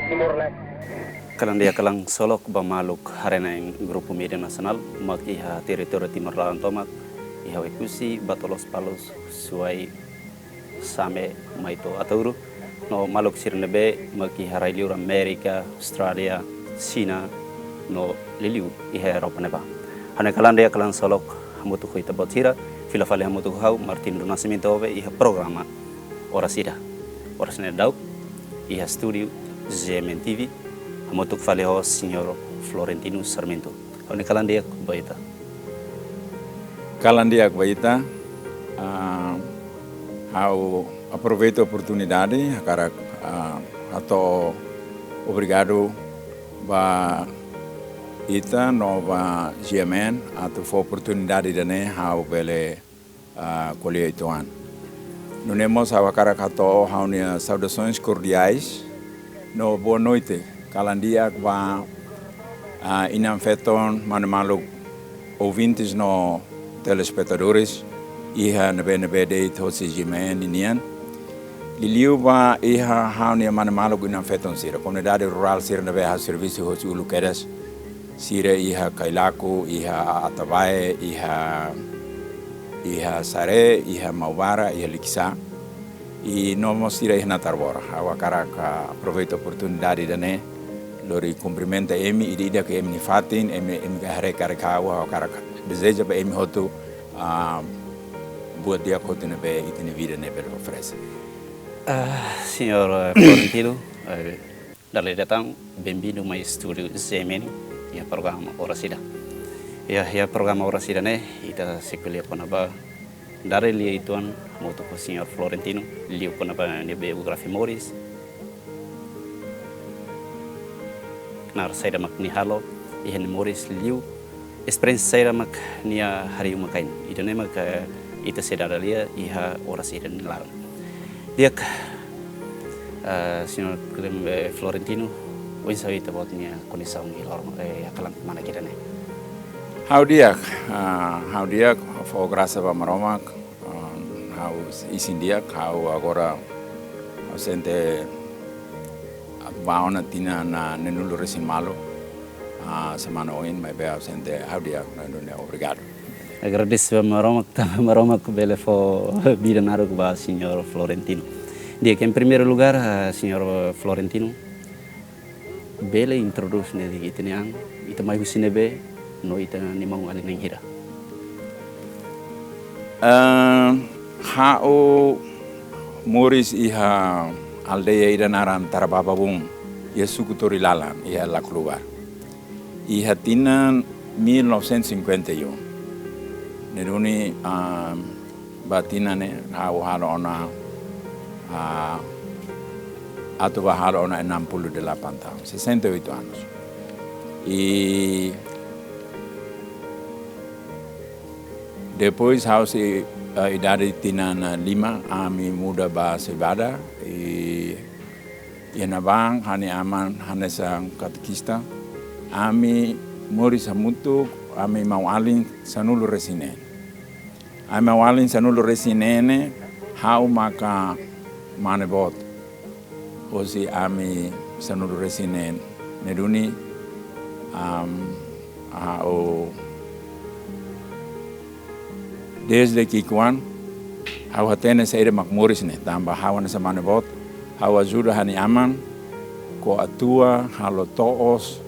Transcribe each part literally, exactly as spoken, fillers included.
Timor-Leste. Kalan di'ak, kalan solok ba maluk haree-na'in Grupu Mídia Nasionál, mak iha territóriu Timor laran tomak, iha Oekusi, Batolos, Palos, Suai, Same, Maito, Ataúru, no maluk sira ne'ebé mak iha rai-liur Amérika, Austrália, Xina, no liuliu iha Europa ne'ebá. Ha'u-nia kalan di'ak, kalan solok, hamutuk ho ita-boot sira, fila fali hamutuk ho ha'u, Martin do Nascimento Ove, iha programa Oras Ida. Oras ne'e daudaun, iha estúdiu G M N T V, hamutuk fali ho Señór Florentino Sarmento. Ha'u-nia kalan di'ak ba ita. Kalan di'ak ba ita, ah, ha'u aproveita oportunidade, hakarak, ah, hato'o obrigadu ba ita no ba G M N atu fó oportunidade ida-ne'e ha'u bele, ah, ko'alia uitoan. Nune'e mós ha'u hakarak hato'o ha'u-nia saudações cordiais no boa noite, kalan di'ak ba, ah, inan-feton, mane maluk ouvintes no telespetadores iha ne'ebé-ne'ebé de'it hosi G M N nian. Liuliu ba iha ha'u-nia mane maluk inan-feton sira, komunidade rurál sira ne'ebé ha'u servisu hosi uluk kedas, sira iha Cailaco, iha Atabae, iha, iha Saré, iha Maubara, iha Likisá, i no mós sira iha Natarbora. Ha'u hakarak aproveita oportunidade ida-ne'e, lori kumprimenta imi, ida-idak imi-nia fatin, imi, imi ka haree karik ha'u, ha'u hakarak dezeja ba imi hotu, ah, buat di'ak hotu ne'ebé ita-nia vida ne'e bele oferese. Ah, Señór, eh, Florentino, eh, dala ida tan, bem-vindo mai estúdiu G M N, iha programa Oras Ida. Iha, iha programa Oras Ida ne'e, ita sei ko'alia kona-ba, dala ida uitoan, hamutuk ho Señór Florentino, liu kona-ba nia biografia moris, knaar saida mak nia halo iha nia moris, liu esperiénsia saida mak nia harii uma-kain. Ida-ne'e mak, eh, ita sei dada lia iha Oras Ida nia laran. Di'ak, eh, Señór Clem-, eh, Florentino, oinsá ita-boot nia kondisaun iha loron, eh, iha kalan kmanek ida-ne'e? Ha'u di'ak, ah, ha'u di'ak, fó grasa ba Maromak, ah, ha'u isin di'ak, ha'u agora ausente ba ona tinan, ah, neenulu-resin-ualu, ah, semana oin, maibé ausente ha'u di'ak, no, no, no, obrigadu. Agradese ba Maromak, tanba Maromak bele fó vida naruk ba Señór Florentino. Di'ak, em primeiro lugar, ah, Señór Florentino, bele introdús netik ita-nia an, ita mai husi ne'ebé, no ita-nia maun-alin na'in hira? Ah, ha'u moris iha aldeia ida naran Tarabababun, iha suku Torilalan, iha Laclubar. Iha tinan mil novecentos e cinquenta e um. Ne'e duni, ah, ba tinan ne'e, ha'u halo ona, ah, atu bá halo ona enam puluh delapan tahun, sessenta e oito anos. I depois ha'u sei, ah, idade tinan, ah, lima, ami muda ba Soibada, i iha ne'ebá ha'u-nia aman hanesan katekista, ami moris hamutuk, ami maun-alin sanulu-resin-neen. Ami maun-alin sanulu-resin-neen ne'e, ha'u maka mane-boot hosi ami sanulu-resin-neen. Ne'e duni, am, ha'u desde ki'ikoan, ha'u hatene saida mak moris ne'e, tanba ha'u hanesan mane-boot, ha'u ajuda ha'u-nia aman, ko'a tua, halo to'os,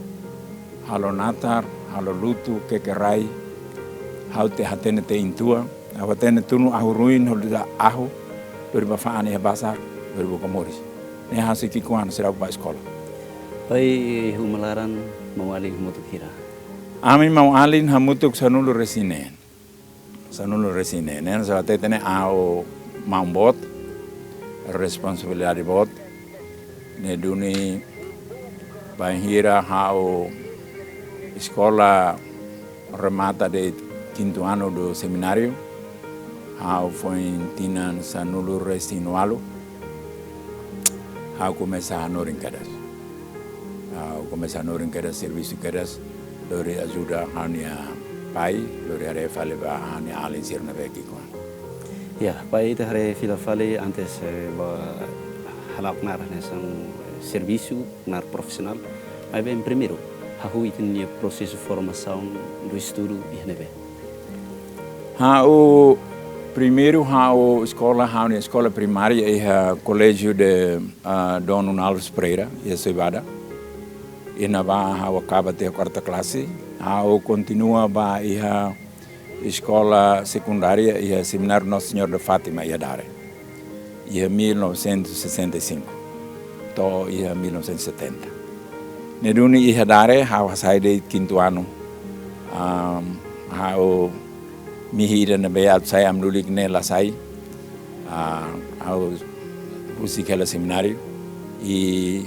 halo natar, halo lutu, keke rai, ha'u te hatene te'in tua, ha'u hatene tunu ahu ruin, halo da ahu, lori bá fa'an iha bazár, lori buka moris. Ne'e ha'u sei ki'ikoan, seidauk bá eskola. Pai, iha uma laran, maun-alin hamutuk hira? Ami maun-alin hamutuk sanulu-resin-neen. Sanulu-resin-neen. Ne'e sala tete ne'e ha'u maun boot, responsabilidade boot. Ne'e duni bainhira ha'u eskola remata de'it quinto ano do seminário. Ha'u foin tinan sanulu-resin-ualu. Ha'u komesa hanorin kedas. Ha'u komesa hanorin kedas, servisu kedas, lori ajuda ha'u-nia pai, lori haree fali ba ha'u-nia alin sira ne'ebé ki'ikoan. Ya, pai, ita haree fila fali antes, eh, bá hala'o knaar hanesan, eh, servisu, knaar profisionál. Maibé, primeiru, hahú ita-nia prosesu formasaun no estudu iha ne'ebé? Ha'u, primeiru ha'u eskola, ha'u-nia eskola primária iha Colégio de, ah, Dom Nuno Alves Pereira, iha Soibada. Iha ne'ebá ha'u akaba to'o kuarta klase, ha'u kontinua ba iha eskola sekundária iha Semináriu Nossa Senhora de Fátima iha Dare. Iha mil novecentos e sessenta e cinco. To'o iha mil novecentos e setenta. Ne'e duni iha Dare, ha'u hasai de'it kintu anu. Am, ha'u mihi ida ne'ebé atu sai, ami lulik ne'e la sai. Ah, ha'u husik hela semináriu. I,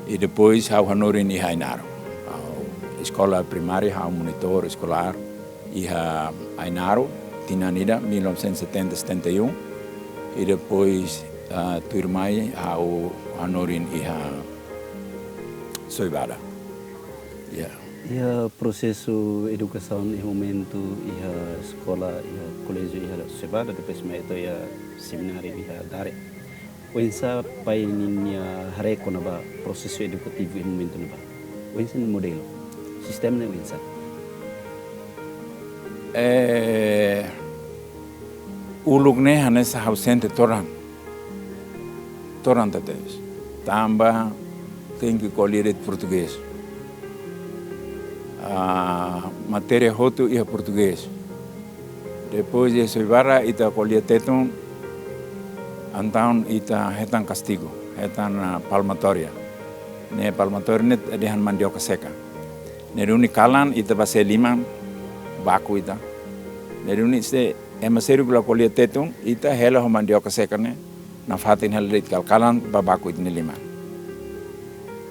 i depois ha'u hanorin iha Ainaro. Ha'u eskola primária, ha'u monitór eskolár iha Ainaro, tinan ida, mil novecentos e setenta, setenta e um, i depois, ah, tuirmai ha'u hanorin iha Soibada. Ya. Iha prosesu edukasaun iha momentu iha eskola, iha koléjiu, iha Soibada, depois mai to'o iha semináriu iha Dare. Oinsá pai ninia haree kona-ba prosesu edukativu iha momentu ne'ebá? Oinsá nia modelu? Sistema ne'e oinsá? Eh, uluk ne'e hanesan ha'u sente todan. Todan tebes. Tanba tenke ko'alia de'it portugés. Ah, matéria hotu iha portugés. Depois de Soibada ita ko'alia Tetun, entaun ita hetan kastigu, hetan, ah, palmatória. Ne'e palmatória ne'e dehan mandioka seka. Ne'e duni kalan ita bá see liman, baku ita. Ne'e duni se ema seluk la ko'alia Tetun, ita hela ho mandioka seka ne'e, nafatin hela de'it kal-kalan bá baku ita-nia liman.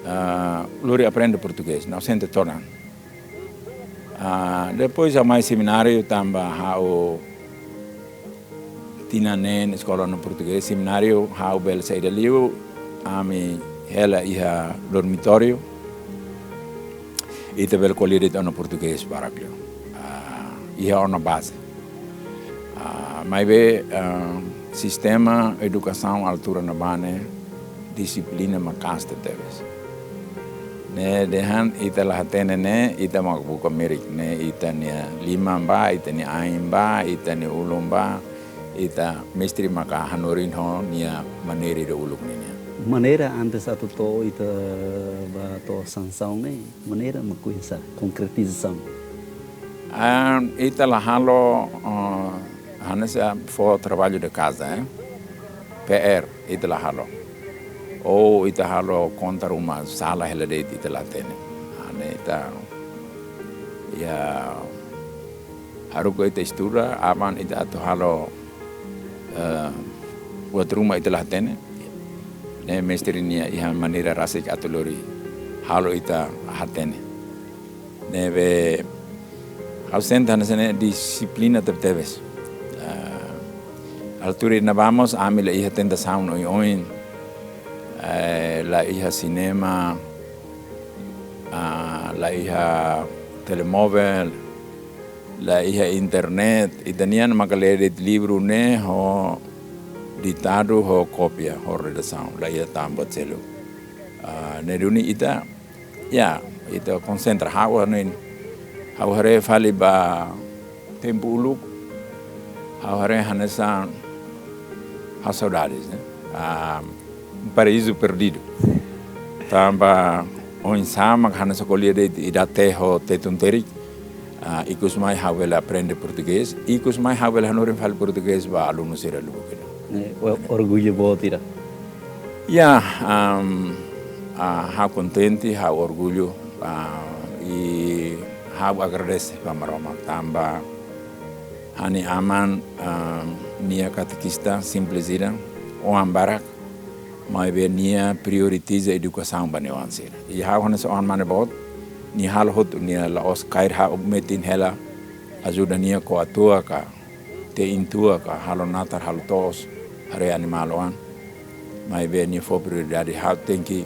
Ah, lori aprende portugés, ha'u sente todan. Ah, depois ha'u mai semináriu tanba ha'u tinan neen eskola ona portugés, semináriu ha'u bele saida liu, ami hela iha dormitóriu, ita bele ko'alia de'it ona portugés barak liu. Ah, iha ona baze. Ah, maibé, ah, sistema edukasaun altura ne'ebá ne'e, dixiplina maka'as tebes. Ne'e dehan ita la hatene ne'e, ita mak buka merik ne'e, ita-nia liman bá, ita-nia ain bá, ita-nia ulun bá, ita mestre maka hanorin ho nia maneira ida uluk nian. Maneira antes atu to'o ita bá to'o sansaun ne'e, maneira mak oinsá, konkretizasaun. Ah, ita la halo, ah, hanesan fó trabalho de casa, eh? P R, ita la halo. Ou ita halo konta ruma sala hela de'it ita la hatene. Ah, ne'e ita, ya, haruka ita estuda, aban ita atu halo, eh, buat ruma ita la hatene. Ne'e mestre nia iha maneira rasik atu lori halo ita hatene. Ne'ebé ha'u sente hanesan ne'e dixiplina tebetebes. Ah, altura ne'ebá mós ami la iha tentasaun oioin. Eh, la iha sinema, ah, la iha telemóvel, la iha internet, ita-nian maka lee de'it livru ne'e ho ditadu, ho kópia, ho redasaun, la iha tan buat seluk. Ah, ne'e duni ita, ya, ita konsentra, ha'u ne'e, ha'u haree fali ba tempu uluk, ha'u haree hanesan, ha'u saudades, ne'e? Ah, um paraíso perdido. Tanba oinsá mak hanesan ko'alia de'it ida teho Tetun terik, ah, ikus mai ha'u bele aprende portugés, ikus mai ha'u bele hanorin fali portugés ba alunu sira lubuk ida. Eh, o-, orgullu boot ida. Ya, am, ah, ha'u kontente, ha'u orgullu, ah, i ha'u agradese ba Maromak tanba ha'u-nia aman, am, nia katekista simples ida, oan barak, maibé nia prioritiza edukasaun ba nia oan sira. I ha'u hanesan oan mane boot, nia halo hotu, nia la'ós kaer ha'u metin hela ajuda nia ko'a tua ka, te'in tua ka, halo natar, halo to'os, haree animál oan. Maibé nia fó prioridade ha'u tenke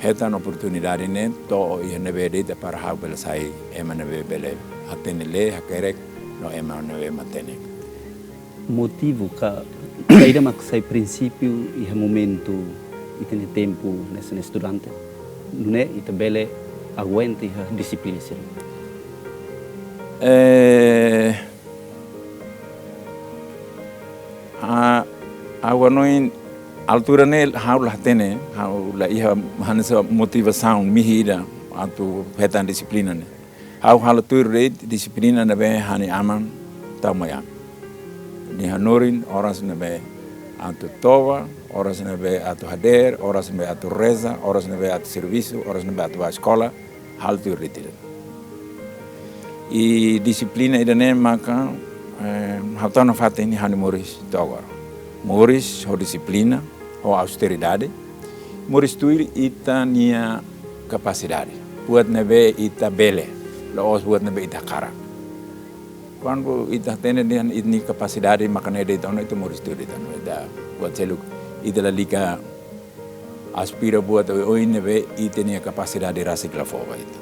hetan oportunidade ne'e to'o iha ne'ebé de'it para ha'u bele sai ema ne'ebé bele hatene lee, hakerek, no ema ne'ebé matenek. Motivu ka Saida mak sai prinsípiu iha momentu ita-nia tempu hanesan estudante, nune'e ita bele aguenta iha dixiplina sira? Eh, a, ha'u hanoin altura ne'e ha'u la hatene, ha'u la iha hanesan motivasaun, mehi ida atu hetan dixiplina ne'e. Ha'u halo tuir de'it dixiplina ne'ebé ha'u-nia aman tau mai ami. Nia hanorin oras ne'ebé atu toba, oras ne'ebé atu hadeer, oras ne'ebé atu reza, oras ne'ebé atu servisu, oras ne'ebé atu bá eskola, halo tuir de'it ida. I dixiplina ida-ne'e maka, eh, ha'u tau nafatin iha ha'u-nia moris to'o agora. Moris ho dixiplina, ho austeridade, moris tuir ita-nia kapasidade. Buat ne'ebé ita bele, la'ós buat ne'ebé ita hakarak. Kuandu ita hatene dehan ita-nia kapasidade maka ne'e de'it ona, ita moris tuir de'it ona. Ita buat seluk, ita lalika aspira buat oioin ne'ebé ita-nia kapasidade rasik la fó ba ita.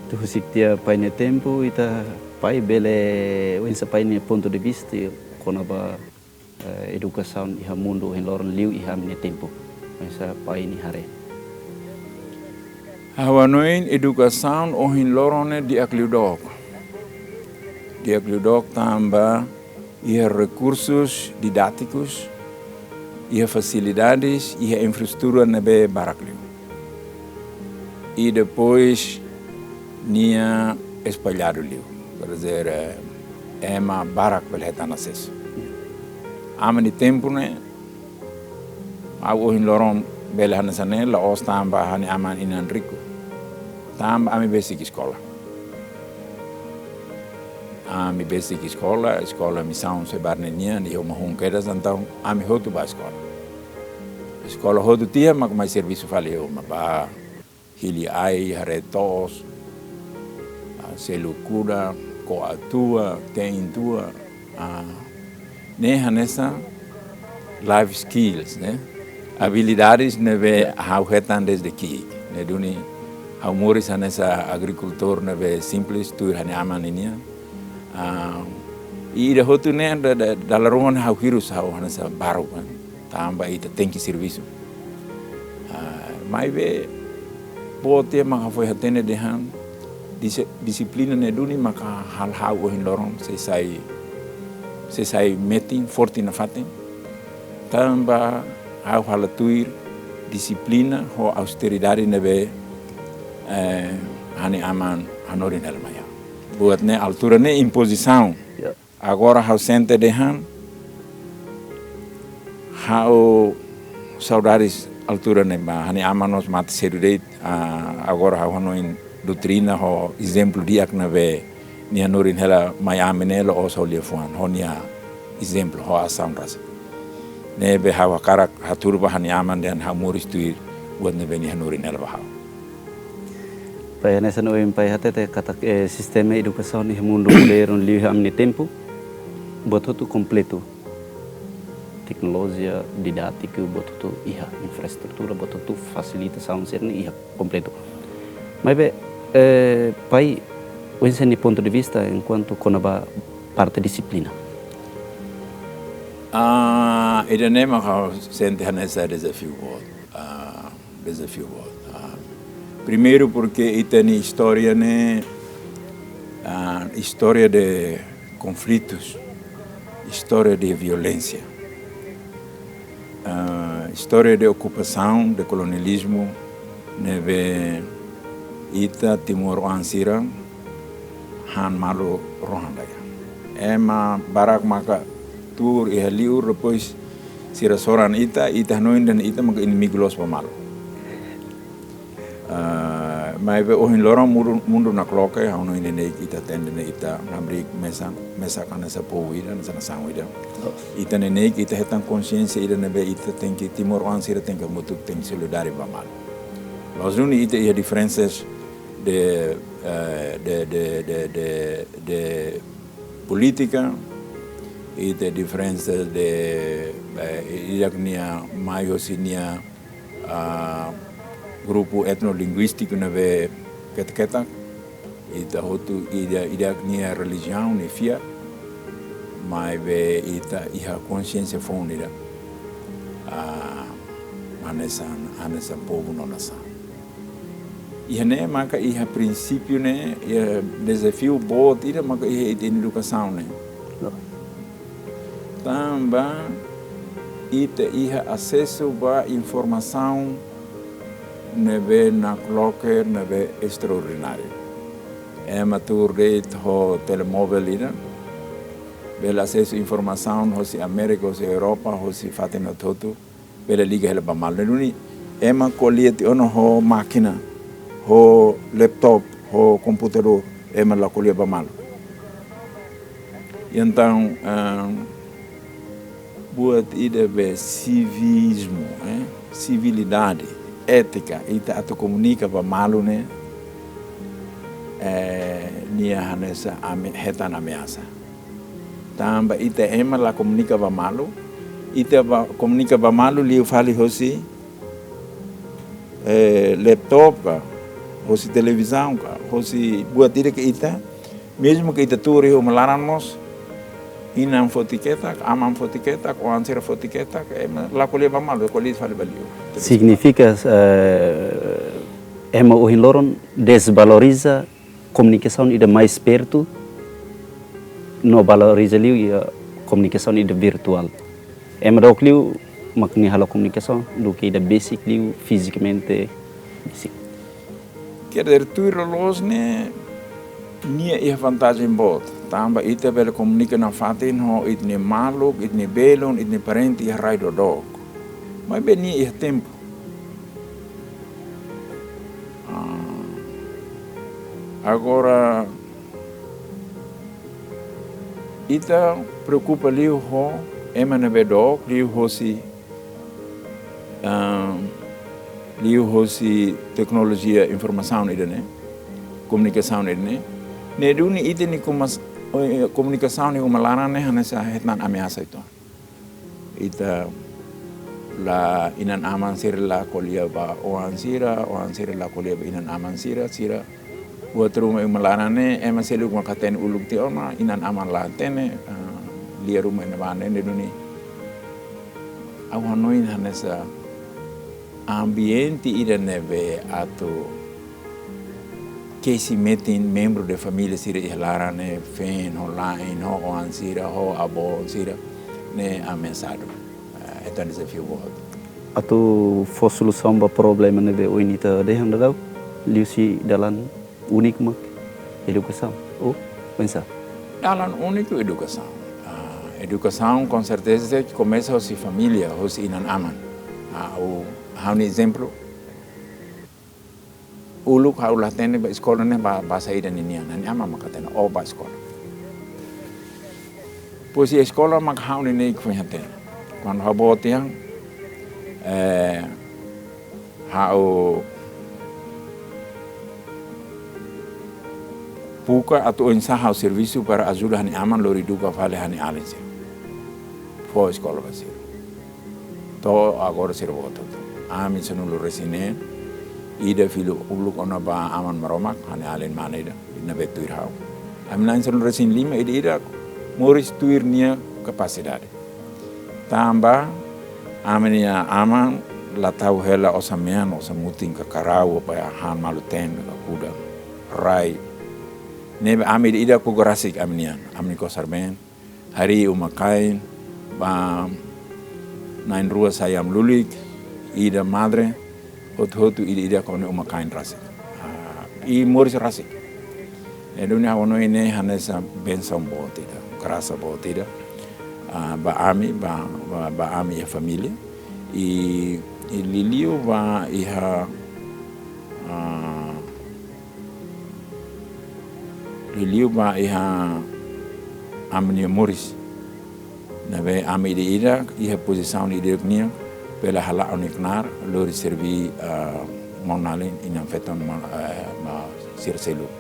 Entaun husi tiha pai nia tempu, ita pai bele, oinsá pai nia pontu de vista kona-ba, eh, edukasaun iha mundu ohin loron liu iha ami-nia tempu? Oinsá pai nia haree? Ha'u hanoin edukasaun ohin loron ne'e di'ak liu dook. Di'ak liu dook tanba iha rekursus didátikus, iha fasilidades, iha infraestrutura ne'ebé barak liu. I depois nia espalladu liu. Quer dizer, eh, ema barak bele hetan asesu. Ami-nia tempu ne'e, ha'u ohin loron bele hanesan ne'e, la'ós tanba ha'u-nia aman inan riku. Tanba ami besik eskola. Ami besik eskola, eskola Misaun Sebarne nian, iha uma hun kedas, entaun ami hotu bá eskola. Eskola hotu tiha, mak mai servisu fali iha uma, bá hili ai, haree to'os, ah, selu kuda, ko'a tua, te'in tua, ah, ne'e hanesan life skills, ne'e? Abilidades ne'ebé ha'u hetan dezde ki'ik. Ne'e duni ha'u moris hanesan agrikultór ne'ebé simples, tuir ha'u-nia aman ninian. Ah, i ida hotu ne'e da, da, dala ruma ha'u hirus ha'u hanesan baruk, kan? Tanba ita tenke servisu. Ah, maibé, boot mak ha'u foin hatene dehan, disi-, dixiplina ne'e duni maka halo ha'u ohin loron sei sai, sei sai metin, forte nafatin. Tanba ha'u halo tuir dixiplina ho austeridade ne'ebé, eh, ha'u-nia aman hanorin hela mai ha'u. Buat ne'e altura ne'e impozisaun. Ya. Agora ha'u sente dehan, ha'u saudades altura ne'ebá, ha'u-nia aman mós mate sedu de'it, ah, agora ha'u hanoin doutrina ho ezemplu di'ak ne'ebé nia hanorin hela mai ami ne'e la'ós ho liafuan, ho nia ezemplu, ho asaun rasik. Ne'ebé ha'u hakarak hatudu ba ha'u-nia aman dehan ha'u moris tuir buat ne'ebé nia hanorin hela ba ha'u. Pai, hanesan ohin pai hatete katak, eh, sistema edukasaun iha mundu modernu liu iha ami-nia tempu, buat hotu kompletu. Teknolojia, didátiku, buat hotu iha, infraestrutura, buat hotu, fasilitasaun sira-ne'e iha kompletu. Maibé, eh, pai, oinsá nia pontu de vista enkuantu kona-ba parte dixiplina? Ah, ida-ne'e mak ha'u sente hanesan dezafiu boot. Ah, dezafiu boot. Ah, primeiru, porke ita-nia istória ne'e, ah, istória de konflitus, istória de violénsia, ah, istória de okupasaun, de kolonializmu, ne'ebé ita timoroan sira han malu rohan-laek. Ema barak maka tuur iha liur, depois sira soran ita, ita hanoin dehan ita maka inimigu loos ba malu. Ah, maibé ohin loron mundu, mundu nakloke, ha'u hanoin ne'e ita hatene dehan ita hamriik mesak, mesak hanesan povu ida, hanesan nasaun ida. Oh. Ita ne'e, ita hetan konxiénsia ida ne'ebé ita tenke, timoroan sira tenke hamutuk, tenke solidariedade ba malu. La'ós duni ita iha diferensas de, eh, de, de polítika, ita diferensa de, eh, ida-nia mai hosi nia, ah, grupu etnolinguístiku ne'ebé ketak-ketak, ita hotu ida, ida-nia relijiaun, nia fiar. Maibé ita iha konxiénsia foun ida, ah, hanesan, hanesan povu no nasaun. Iha ne'e maka iha prinsípiu ne'e, iha dezafiu boot ida maka iha ita-nia edukasaun ne'e. Tanba ita iha asesu ba informasaun ne'ebé nakloke, ne'ebé estraordináriu. Ema tuur de'it ho telemovel ida, bele asesu informasaun hosi Amérika, hosi Europa, hosi fatin hotu-hotu, bele liga hela ba malu. Ne'e duni, ema ko'alia tiha ona ho mákina, ho laptop, ho komputadór, ema la ko'alia ba malu. Entaun, ah, buat ida be sivismu, eh? Sivilidade, étika, ita atu komunika ba malu ne'e, eh, nia hanesan ame-, hetan ameasa. Tanba ita ema la komunika ba malu, ita ba, komunika ba malu liu fali hosi, eh, laptop ka, hosi televizaun ka, hosi buat ida ke ita, mezmu ke ita tuur iha uma laran mós, inan foti ketak, aman foti ketak, oan sira foti ketak, ema la ko'alia ba malu, ko'alia fali ba liu. Signifika, eh, ema ohin loron desvaloriza komunikasaun ida mais pertu, no valoriza liu iha komunikasaun ida virtuál. Ema dook liu mak nia halo komunikasaun duké ida besik liu fizikamente besik. Quer dizer, tuir loloos ne'e nia iha vantajen boot. Tanba ita bele komunika nafatin ho ita-nia maluk, ita-nia belun, ita-nia parente iha rai dook. Maibé nia iha tempu. Ah, agora, ita preokupa liu ho ema ne'ebé dook, liu hosi, ah, liu hosi teknolojia informasaun ida-ne'e, komunikasaun ida-ne'e. Ne'e duni ita-nia komas-, eh, komunikasaun iha uma laran ne'e hanesan hetan ameasa uitoan. Ita la inan-aman sira la ko'alia ba oan sira, oan sira la ko'alia ba inan-aman sira, sira buat ruma iha uma laran ne'e, ema seluk mak hatene uluk tiha ona, inan-aman la hatene, ah, lia ruma iha ne'ebá ne'e, ne'e duni. Ha'u hanoin hanesan ambiente ida ne'ebé atu kesi metin membru de família sira iha laran ne'e, feen ho la'en, ho oan sira, ho avó sira, ne'e ameasadu. Ah, entaun dezafiu boot. Atu fó solusaun ba problema ne'ebé ohin ita dehan daudaun, liuhusi dalan úniku mak edukasaun. Ou, pensa? Dalan úniku edukasaun. Ah, edukasaun, com certeza, komesa hosi família, hosi inan-aman. Ah, ha'u, ha'u-nia ezemplu, uluk ha'u la hatene ba eskola ne'e ba, basa ida ninian, ha'u-nia aman mak hatene, ó bá eskola. Depois iha eskola mak ha'u-nia neineik foin hatene. Kuandu ha'u boot tiha, eh, ha'u buka atu oinsá ha'u servisu para ajuda ha'u-nia aman lori eduka fali ha'u-nia alin sira. Fó eskola ba sira. To'o agora sira boot hotu. Ami sanulu-resin-neen, ida filho uluk ona ba Aman Maromak, ha'u-nia alin mane ida, ida ne'ebé tuir ha'u. Ami na'in sanulu-resin-lima, ida-idak moris tuir nia kapasidade. Tanba ami-nia aman la tau hela osan-mean, osan-mutin ka karau, ba han malu-teen ka kuda, rai. Ne'ebé ami ida-idak kuku rasik ami-nian, ami-nia kosar-been, harii uma-kain, ba na'in-rua sayam lulik, ida madre, hotu-hotu ida-idak ho nia uma-kain rasik. Ah, i moris rasik. Ne'e duni ha'u hanoin ne'e hanesan bensaun boot ida, grasa boot ida. Ah, ba ami, ba, ba, ba ami iha família. I, i liuliu ba iha, ah, liuliu ba iha ami-nia moris. Ne'ebé ami ida-idak iha pozisaun ida-idak nian, bele hala'o nia knaar, lori serví, ah, maun-alin, inan-feton, ma-, eh, ba sira seluk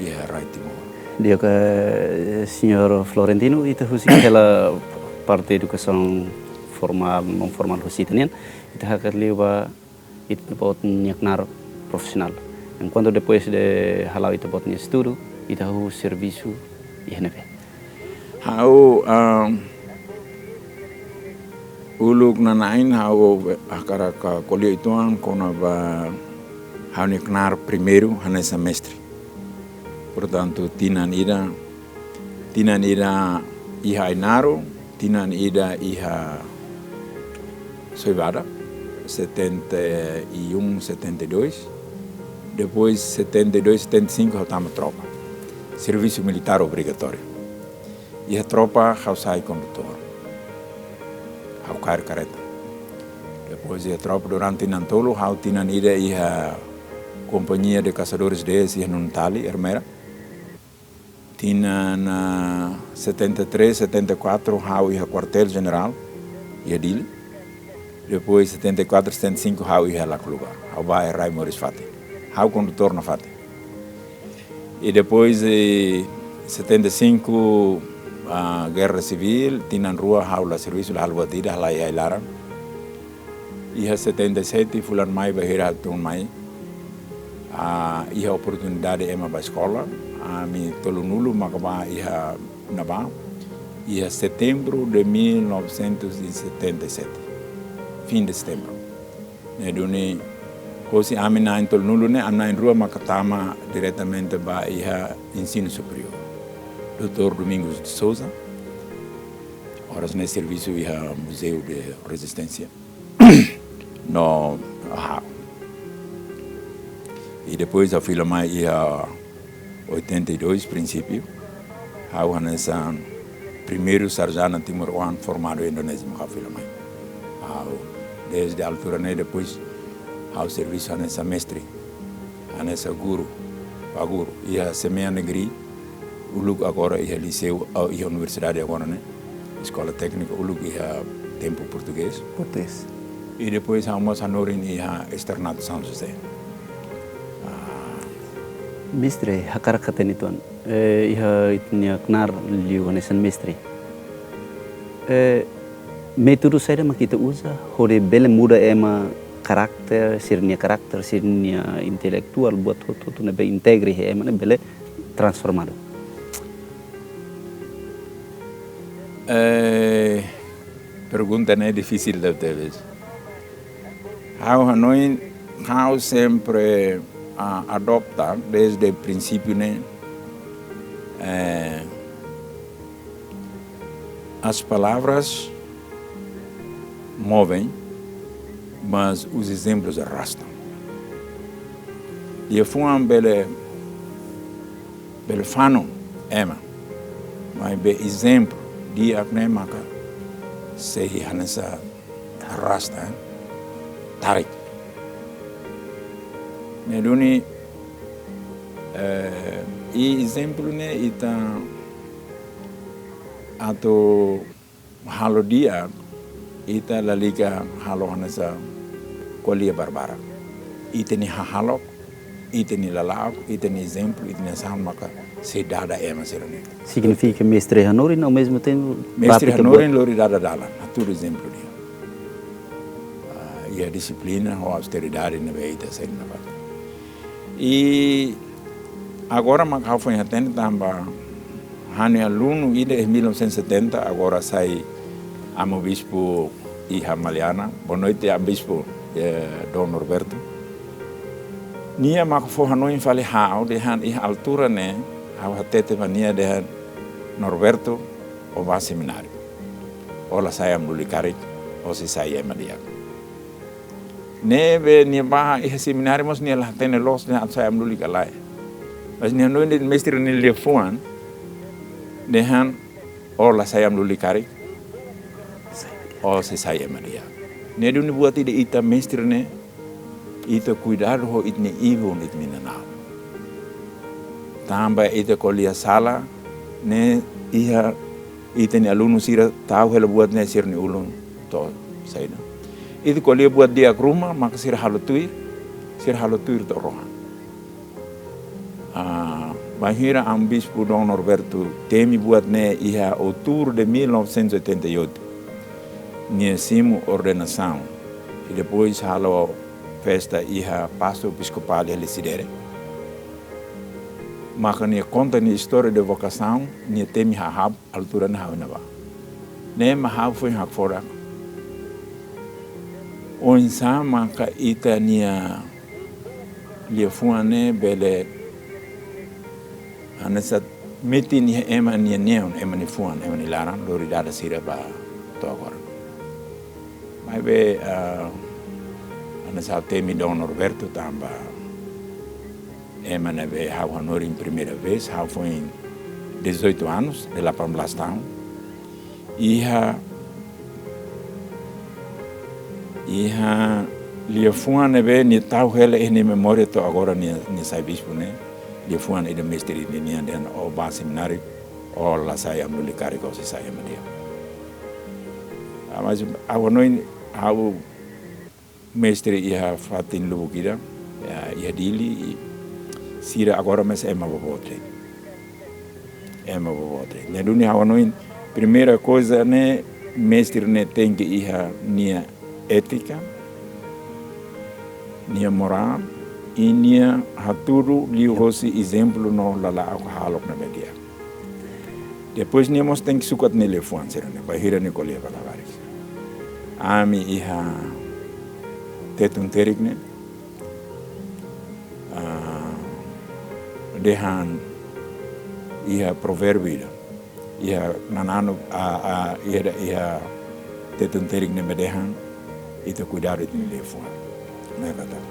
iha rai Timor. Di'ak, eh, señór Florentino, ita husik hela parte edukasaun formál, non formál husi ita-nian, ita hakat liu ba ita-boot nia knaar profisionál. Enkuantu depois de hala'o ita-boot nia estudu, ita hahú servisu iha ne'ebé? Ha'u, ah, uluk nana'in ha'u hakarak ko'alia uitoan kona-ba ha'u-nia knaar primeiru hanesan mestre. Portantu, tinan ida, tinan ida iha Ainaro, tinan ida iha Soibada, setenta e um, setenta e dois. Depois, setenta e dois, setenta e cinco, ha'u tama tropa. Servisu militár obrigatóriu. Iha tropa, ha'u sai kondutór. Ha'u kaer kareta. Depois, iha tropa durante tinan tolu, ha'u tinan ida iha Companhia de Caçadores de Eus, iha Nunutali, Ermera. Tinan, ah, setenta e três, setenta e quatro, ha'u iha Kuartél Jenerál, iha Dili. Depois, setenta e quatro, setenta e cinco, ha'u iha Lacluga. Ha'u bá iha rai moris fatin. Ha'u kondutór nafatin. I depois, eh, setenta e cinco, ah, Guerra Civil, tinan rua ha'u la servisu, la halo buat ida, halai ai-laran. Iha setenta e sete, fulan Mai bainhira ha'u tun mai, ah, iha oportunidade ema bá eskola, ami tolunulu maka bá iha ne'ebá, iha setembru de mil novecentos e setenta e sete, fim de setembro. Ne'e duni, hosi ami na'in tolunulu ne'e, ami na'in rua maka tama diretamente bá iha ensinu superiór. Doutór Domingos de Sousa, oras ne'e servisu iha Museu de Resisténsia. No, aha. I depois ha'u fila mai iha oitenta e dois, prinsípiu. Ha'u hanesan primeiru sarjana timoroan formadu iha Indonézia, ha'u fila mai. Ha'u, dezde altura ne'e depois, ha'u servisu hanesan mestre, hanesan guru, Pak Guru. Iha Semeia Negeri, uluk agora iha liseu, ah, iha universidade agora ne'e. Eskola Téknika, uluk iha tempu portugés. Portugés. I depois ha'u mós hanorin iha Externato São José. Ah. Mestre, hakarak hatene uitoan. Eh, iha ita-nia knaar liu hanesan mestre. Eh, métodu saida mak ita uza, hodi bele muda ema karakter, sira-nia karakter, sira-nia intelektuál, buat hotu-hotu ne'ebé integre iha ema ne'e bele transformadu. Eh, pergunta ne'e difisil tebetebes. Ha'u hanoin, ha'u sempre, ah, adota dezde prinsípiu ne'e, eh, as palavras movem, mas os exemplos arrastam. Liafuan bele, bele fanu ema, maibé ezemplu di'ak ne'e maka sei hanesan arrasta, eh, tarik. Ne'e duni, eh, i ezemplu ne'e ita atu halo di'ak, ita lalika halo hanesan ko'alia barbarak. Ita-nia hahalok, ita-nia lala'ok, ita-nia ezemplu, ita-nia asaun maka sei dada ema sira-ne'e. Signifika mestre hanorin, ao mesmo tempo, mestre prátika hanorin buat. Lori dada dalan, hatudu ezemplu di'ak. Ah, iha dixiplina ho austeridade ne'ebé ita sei iha ne'ebá. I agora mak ha'u foin hatene tanba ha'u-nia alunu ida iha mil novecentos e setenta, agora sai amu bispu iha Maliana. Boa noite, amu bispu, eh, Dom Norberto. Nia mak fó hanoin fali ha'u dehan iha altura ne'e, ha'u hatete ba nia dehan: Norberto, ó bá semináriu. Ó la sai amu-lulik karik, ó sei sai ema di'ak. Ne'ebé nia bá iha semináriu mós nia la hatene loos dehan atu sai amu-lulik ka lae. Mas nia hanoin de'it mestre nia liafuan dehan: Ó la sai amu-lulik karik, ó sei sai ema di'ak. Ne'e duni buat ida ita mestre ne'e, ita kuidadu ho ita-nia ibun, ita-nia inan-aman. Tanba ita ko'alia sala, ne'e iha ita-nia alunu sira tau hela buat ne'e sira-nia ulun to'o saida. Ita ko'alia buat di'ak ruma, maka sira halo tuir, sira halo tuir to'o rohan. Ah, bainhira amu bispu Dom Norberto temi buat ne'e iha outubru de mil novecentos e oitenta e oito. Nia simu ordenasaun. I depois halo festa iha Paço Episcopal iha Lecidere. Maka nia konta nia istória de vokasaun, nia temi hahú, altura ne'e ha'u iha ne'ebá. Ne'e mak ha'u foin hakfodak. Oinsá maka ita-nia liafuan ne'e bele hanesan metin iha ema nia neon, ema nia fuan, ema nia laran, lori dada sira ba to'o agora. Maibé, ah, hanesan temi Dom Norberto tanba ema ne'ebé ha'u hanorin primeira vez, ha'u foin dezoito anos, delapan belas tahun. Iha, iha liafuan ne'ebé nia tau hela iha nia memória to'o agora nia, nia sai bispu ne'e. Liafuan ida mestre ida nian dehan ó bá semináriu, ó la sai ema luli karik, ó sei sai ema di'ak. Ah, mas ha'u hanoin, ha'u mestre iha fatin lubuk ida, ya, iha Dili, i sira agora maka ema boboot. Ema boboot. Ne'e duni ha'u hanoin, primeira coisa ne'e, mestre ne'e tenke iha nia étika, nia morál, i nia hatudu liuhosi ezemplu no lala'ok hahalok ne'ebé di'ak. Depois nia mós tenke sukat nia liafuan sira-ne'e, bainhira nia ko'alia ba labarik. Ami iha Tetun Terik ne'e, ah, dehan iha provérbiu ida. Iha nananu, ah, ah, iha, iha Tetun Terik ne'ebé dehan, ita kuidadu ita-nia liafuan. Ne'e katak,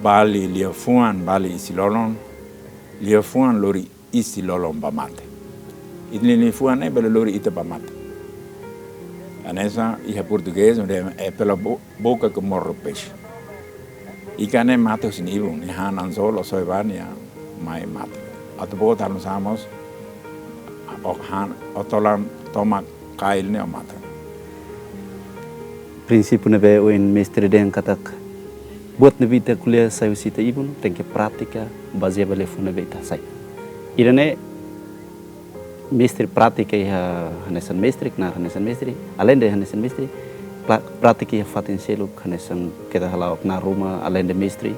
bali liafuan, bali isin-lolon, liafuan lori isin-lolon ba mate. Ita-nia liafuan ne'e bele lori ita ba mate. Hanesan iha portugés, onde é pela bo-, boca que morre o peixe. Ikan ne'e mate husi nia ibun, nia han anzolu, soe ba nia mai mate. Atu boot halo nu'usá mós, ó han, ó tolan tomak kail ne'e ó mate. Prinsípiu ne'ebé ohin mestre dehan katak buat ne'ebé ita ko'alia sai husi ita ibun, tenke pratika, bazeia ba liafuan ne'ebé ita hasai. Ida-ne'e mestre pratika iha hanesan mestre, knaar hanesan mestre, alende hanesan mestre, pra-, pratika iha fatin seluk hanesan keta hala'o knaar ruma alende mestre.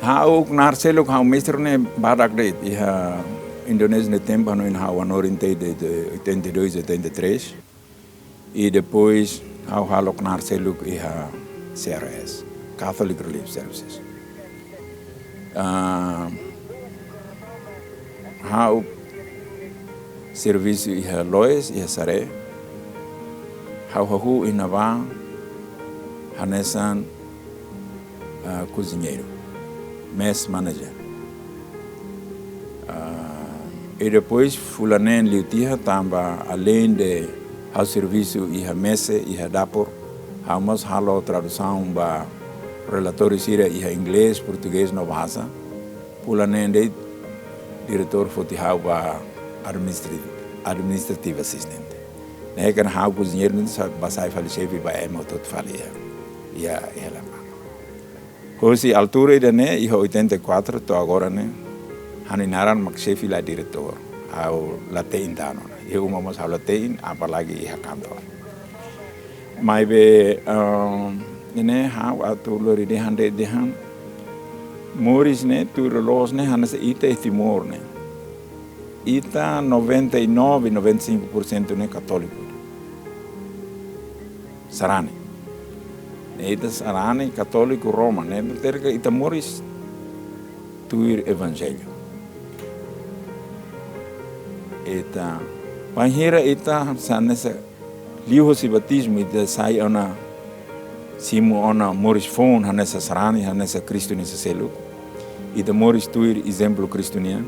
Ha'u knaar seluk ha'u mestre ne'e badak de'it, iha Indonézia nia tempu, ha'u hanoin ha'u hanorin tiha de, de oitenta e dois, oitenta e três. I depois ha'u halo knaar seluk iha C R S, Catholic Relief Services. Ah, ha'u servisu iha Loes, iha Saré. Ha'u hahú iha ne'ebá hanesan, ah, koziñeiru, mess manager. Ah, i depois fulan neen liu tiha tanba alende ha'u servisu iha mese, iha dapur, ha'u mós halo tradusaun ba relatóriu sira iha inglés, portugés no bahasa. Fulan neen de'it diretór foti ha'u ba administri-, administrative assistant. Ne'e kan ha'u koziñeiru ne'e sa-, bá sai fali xefe ba ema hotu-hotu fali iha, iha, iha laran. Hosi altura ida-ne'e, iha oitenta e quatro to'o agora ne'e, ha'u-nia naran mak xefe, la diretór. Ha'u la te'in tan ona. Iha uma mós ha'u la te'in, apalagi iha kantor. Maibé, ah, ne'e ha'u atu lori dehan de'it dehan, moris ne'e tuir loloos ne'e hanesan ita iha Timor ne'e. Ita noventa e nove, noventa e cinco por cento ne'e katóliku. Sarani. Ne'e ita sarani katóliku Roma, ne'e ita terka ita moris tuir evanjellu. Ita, bainhira ita hanesan liuhosi batizmu, ita sai ona, simu ona moris foun hanesan sarani, hanesan Kristu nia selu. Ita moris tuir ezemplu Kristu nian.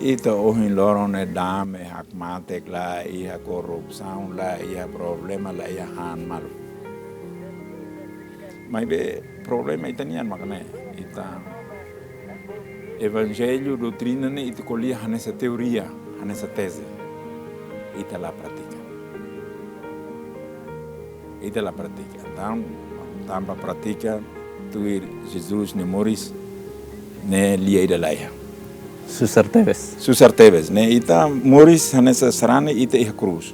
Ita ohin loron ne'e dame, hakmatek, la iha korrupsaun, la iha problema, la iha han malu. Maibé problema ita-nian mak ne'e, ita evanjellu, doutrina ne'e ita ko'alia hanesan teoria, hanesan teze. Ita la pratika. Ita la pratika. Tan-, tanba pratika tuir Jesus nia moris ne'e lia ida la iha. Susar tebes. Susar tebes. Ne'e ita moris hanesan sarani, ita iha krús.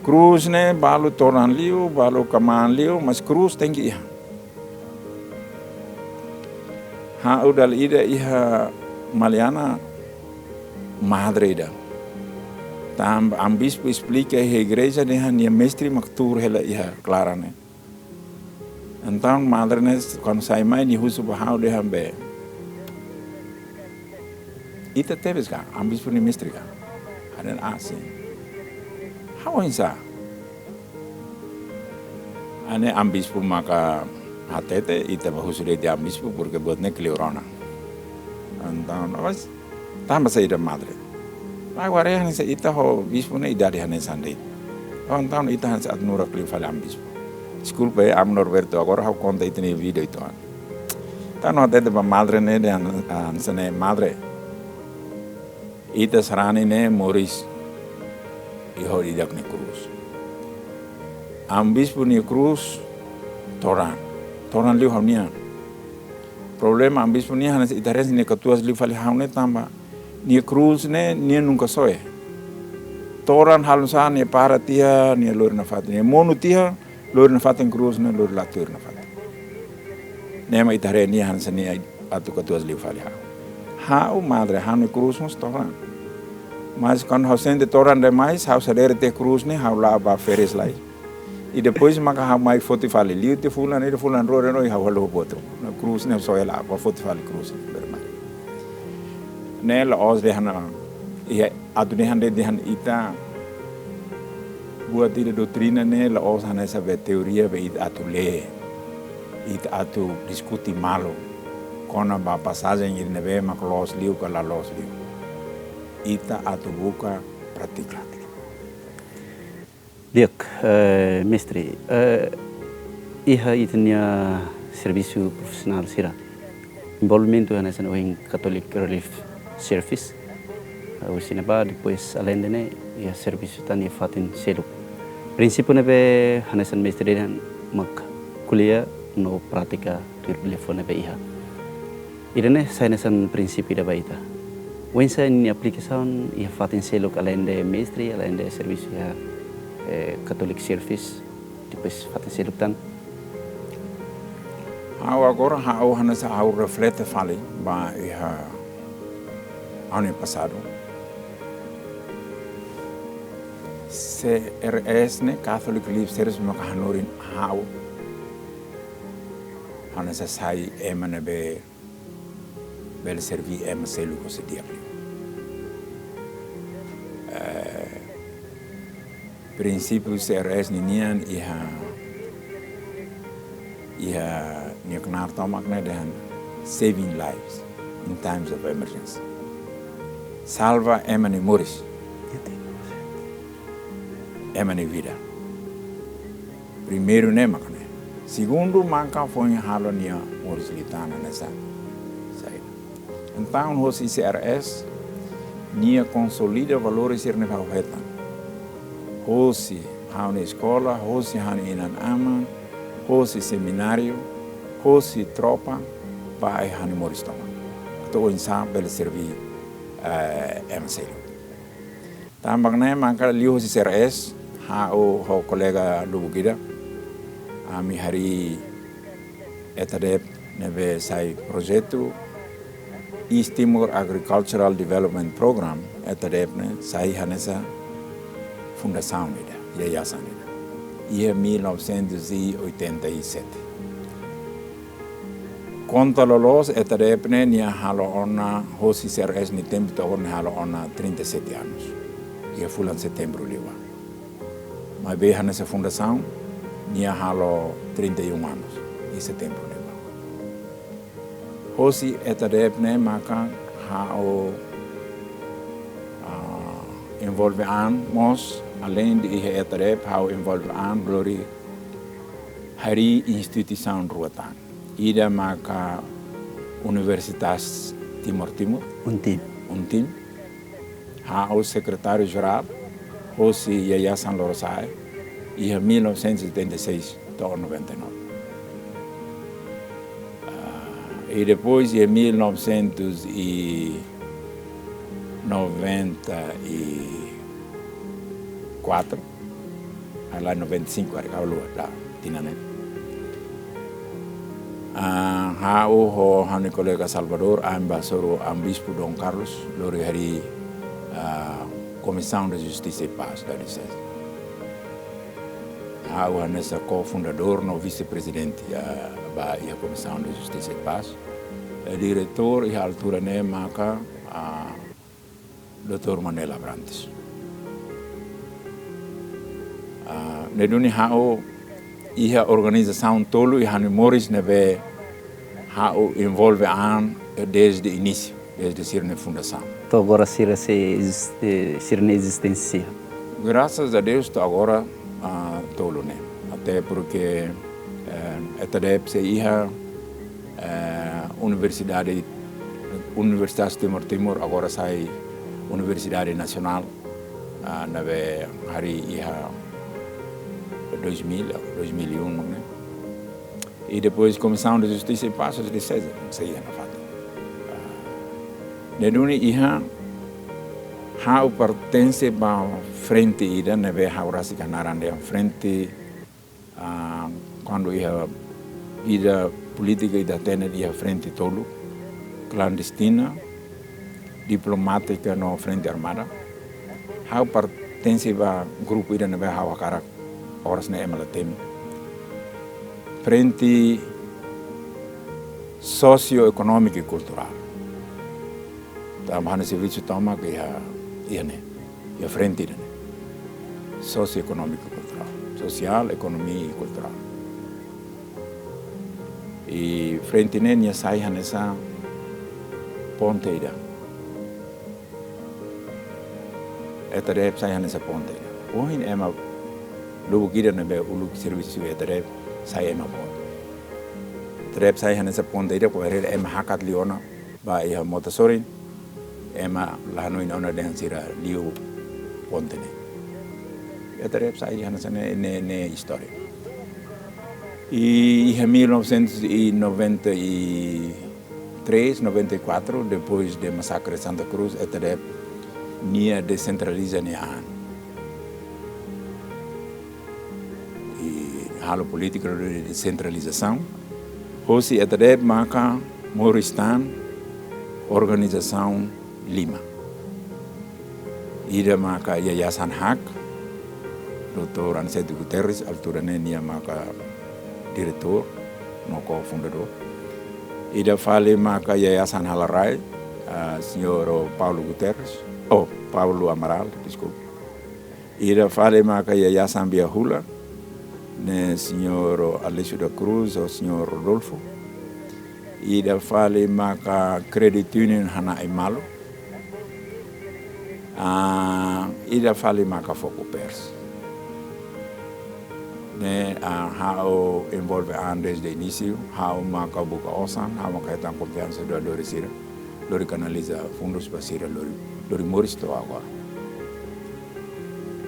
Krús ne'e balu tolan liu, balu kmaan liu, mas krús tenke iha. Ha'u dala ida iha Maliana, madre ida. Tanba Amu Bispu esplika iha igreja dehan nia mestre mak tuur hela iha klaran ne'e. Entaun madre ne'e kuandu sai mai nia husu ba ha'u dehan be, ita tebes ka, Amu Bispu nia mestre ka? Ha'u dehan ah, sin. Ha'u oinsá? Ha'u dehan Amu Bispu maka hatete, ita bá husu de'it Amu Bispu, porque buat ne'e kleur ona. Entaun, mas, tanba saida madre? Mas agora hanesan ita ho bispu ne'e idade hanesan de'it. Entaun ita hanesan atu nurak liu fali Amu Bispu. Deskulpa, eh, Amu Norberto, agora ha'u konta ita-nia vida itu an. Entaun hatete ba madre ne'e dehan, ah, hanesan ne'e, madre, ita sarani ne'e moris iha ida-ne'e nia krús. Amu Bispu nia krús todan. Todan liu ha'u-nian. Problema Amu Bispu nian hanesan ita haree nia katuas liu fali ha'u ne'e tanba nia krús ne'e nia nunka soe. Todan halo sá nia para tiha, nia lori nafatin. Nia monu tiha, lori nafatin krús ne'e, lori la tuir nafatin. Ne'e mak ita haree nia hanesan nia atu katuas liu fali ha'u. Ha'u madre, ha'u-nia krús mós todan. Mas kuandu ha'u sente todan demais, ha'u sadere tiha krús ne'e, ha'u la'o ba feres lai. I depois maka ha'u mai foti fali. Liu tiha fulan, ida fulan rua, rua, ha'u halo buat. Nia krús ne'e soe, la'o ba foti fali krús ne'e, bermai. Ne'e la'ós dehan, iha atu dehan de'it dehan ita buat ida doutrina ne'e la'ós hanesan be teoria be ita atu lee, ita atu diskute malu kona-ba pasajen ida ne'ebé mak loos liu ka la loos liu. Ita atu buka pratika. Di'ak, eh, mestre, eh, iha ita-nia servisu profisionál sira, envolvimentu hanesan ohin Catholic Relief Service, eh, husi ne'ebá, depois aleinde ne'e, iha servisu tan iha fatin seluk. Prinsípiu ne'ebé hanesan mestre dehan mak ko'alia no pratika tuir bele fó ne'ebé iha. Ida-ne'e sai hanesan prinsípiu ida ba ita. Oinsá nia aplikasaun iha fatin seluk aleinde mestre, aleinde servisu iha, eh, Catholic Service, depois fatin seluk tan. Ha'u agora, ha'u hanesan ha'u reflete fali ba iha ha'u-nia pasadu. C R S ne'e, Catholic Relief Service, maka hanorin ha'u hanesan sai ema ne'ebé bele serví ema seluk hosi di'ak liu. Eh, prinsípiu C R S ninian iha, iha nia knaar tomak ne'e dehan saving lives in times of emergency. Salva ema nia moris. Ema nia vida. Primeiru ne'e maka ne'e. Segundu maka foin halo nia moris liután hanesan saida. Entaun, hosi C R S, nia konsolida valores sira ne'ebé ha'u hetan. Hosi ha'u-nia eskola, hosi ha'u-nia inan-aman, hosi semináriu, hosi tropa, ba iha ha'u-nia moris tomak. Atu oinsá bele serví, eh, ema seluk. Tanba ne'e maka liuhosi C R S, ha'u ho kolega lubuk ida, ami harii ETADEP ne'ebé sai projetu East Timor Agricultural Development Program, ETADEP ne'e sai hanesan fundasaun ida, yayasan ida, iha mil novecentos e oitenta e sete. Konta loloos, ETADEP ne'e nia halo ona, hosi C R S nia tempu to'o agora nia halo ona trinta e sete anos. Iha fulan setembru liubá. Maibé hanesan fundasaun, nia halo trinta e um anos, iha setembru liubá. Hosi ETADEP ne'e maka ha'u, ah, envolve an mós, aleinde iha ETADEP, ha'u envolve an, lori harii instituisaun rua tan. Ida maka Universitas Timor Timur. UNTIM. UNTIM. Ha'u sekretáriu jerál, hosi Yayasan Lorosa'e, iha mil novecentos e oitenta e seis to'o noventa e nove. Ah, i depois, iha mil novecentos e noventa e quatro, ah, la noventa e cinco, karik ha'u haluha tinan ne'e. Ah, ha'u ho ha'u-nia kolega Salvador, ami bá hasoru Amu Bispu Dom Carlos, lori harii, ah, Comissão de Justiça e Paz da Diocese. Ha'u hanesan kofundadór no vise-prezidente, ah, ba iha Comissão de Justiça e Paz. Eh, diretór iha altura ne'e maka, ah, doutór Manuel Abrantes. Ah, ne'e duni ha'u iha organizasaun tolu iha ha'u-nia moris ne'ebé ha'u envolve an desde inísiu, desde sira-nia fundasaun. To'o agora sira sei ezis-, eh, sira-nia ezisténsia. Graças a Deus, to'o agora, ah, tolu ne'e. Até porque, eh, ETADEP sei iha, eh, universidade, Universidade Timor Timur, agora sai Universidade Nasionál, ah, ne'ebé harii iha dois mil, dois mil e um, ne'e? I depois Comissão de Justiça e Paz, de César, sei iha nafatin. Ah, ne'e duni iha, ha'u pertense ba frente ida ne'ebé ha'u rasik hanaran dehan frente, ah, kuandu iha ida polítika ida hatene iha frente tolu, klandestina, diplomátika no frente armada. Ha'u pertense ba grupu ida ne'ebé ha'u hakarak oras ne'e ema la temi. Frente sosioekonómika i kulturál. Tanba ha'u-nia servisu tomak iha, iha ne'e, iha frente ida-ne'e. Sosioekonómika i kulturál. Sosiál, ekonomia i kulturál. I frente ne'e nia sai hanesan ponte ida. ETADEP sai hanesan ponte ida. Ohin ema lubuk ida ne'ebé uluk servisu ETADEP sai ema ponte. ETADEP sai hanesan ponte ida, kuandu ema hakat liu ona ba iha mota sorin, ema la hanoin ona dehan sira liu ponte ne'e. ETADEP sai hanesan ne'e, ne'e, ne'e istória. I iha mil novecentos e noventa e três, noventa e quatro, depois de masakre Santa Cruz, ETADEP nia desentraliza nia an. I halo polítika de desentralizasaun. Hosi ETADEP maka moris tan organizasaun lima. Ida maka Yayasan HAK, doutór Aniceto Guterres, altura ne'e nia maka diretór no kofundadór. Ida fali maka Yayasan Halarai, ah, señór Paulo Guterres, oh, Paulo Amaral, deskulpa. Ida fali maka Yayasan Bia Hula, ne'e señór Aleixo da Cruz ho señór Rodolfo. Ida fali maka Credit Union Hana'i Malu. Ah, ida fali maka Focopers. Ne'e, ah, ha'u envolve an desde inísiu, ha'u maka buka osan, ha'u maka hetan konfiansa doadores sira, lori kanaliza fundus ba sira lori, lori moris to'o agora.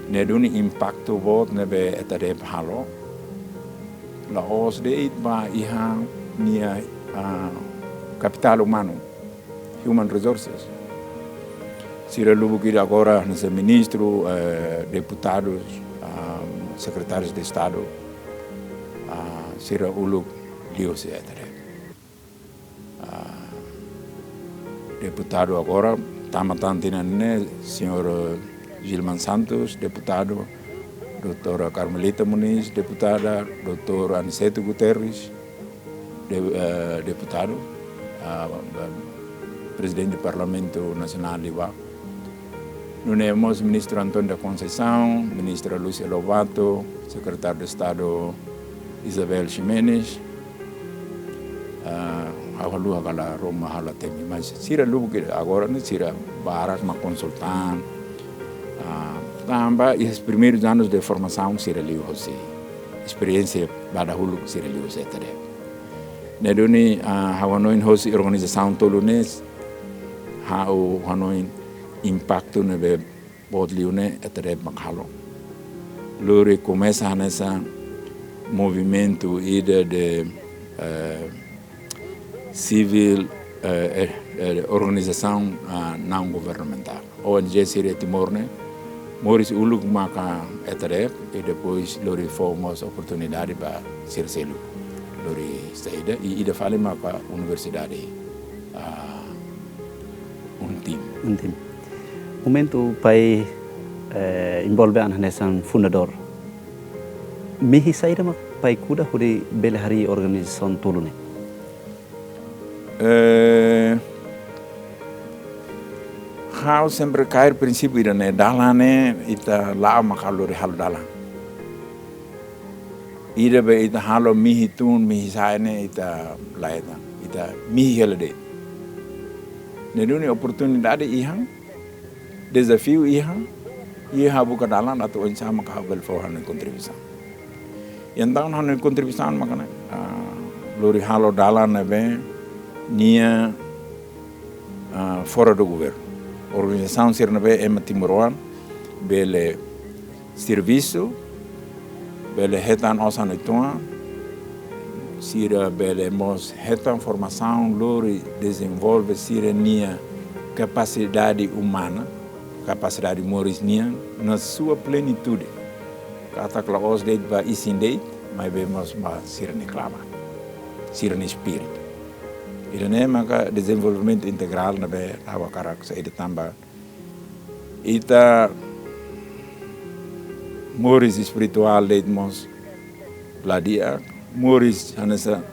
Ne'e duni impaktu boot ne'ebé ETADEP halo, la'ós de'it ba iha nia, ah, kapitál umanu, human resources. Sira lubuk ida agora hanesan ministru, eh, deputadus, ah, sekretárius de Estadu, ah, sira uluk liuhosi ETADEP. Ah, deputadu agora, tama tan tinan ne'e, señór Gilman Santos, deputadu, doutora Carmelita Muniz, deputada, doutór Aniceto Guterres, de-, eh, deputadu, ah, ba-, prezidente Parlamentu Nasionál liubá. Nune'e mós ministru António da Conceição, ministra Lúcia Lobato, sekretáriu de Estadu Isabel Ximenes, ah, ha'u haluha ka lae, ruma ha'u la temi, mas sira lubuk ida agora ne'e sira barak mak konsultan, ah, tanba iha primeiros anos de formação sira liuhosi, esperiénsia ba dahuluk sira liuhosi ETADEP. Ne'e duni, ah, ha'u hanoin hosi organizasaun tolu ne'e, ha'u hanoin impaktu ne'ebé boot liu ne'e ETADEP mak halo. Lori komesa hanesan movimentu ida de, eh, civil, eh, eh, eh, organização, ah, não governamental. ONG sira Timor ne'e, moris uluk maka ETADEP, i depois lori fó mós oportunidade ba sira seluk. lori saida, i ida fali maka universidade, ah, UNTIM. UNTIM. Momentu pai, eh, envolve an hanesan fundadór, mehi saida mak pai kuda hodi bele harii organizasaun tolu ne'e? Eh, ha'u sempre kaer prinsípiu ida-ne'e, dalan ne'e ita la'o mak halo lori halo dalan. Ida be ita halo mehi tun, mehi sa'e ne'e ita la hetan. Ita mehi hela de'it. Ne'e duni oportunidade iha, dezafiu iha, i ha'u buka dalan atu oinsá maka ha'u bele fó ha'u-nia kontribuisaun. Entaun ha'u-nia kontribuisaun maka ne'e, ah, lori halo dalan ne'ebé nia, ah, fora do governo. Organizasaun sira ne'ebé ema timoroan bele servisu, bele hetan osan uitoan, sira bele mós hetan formasaun lori dezenvolve sira-nia kapasidade umana, kapasidade moris nian, na sua plenitude. Katak la'ós de'it ba isin de'it, maibé mós ba sira-nia klaran, sira-nia espíritu. Ida-ne'e maka dezenvolvimentu integrál ne'ebé ha'u hakarak saida tanba ita moris espirituál de'it mós la di'ak, moris hanesan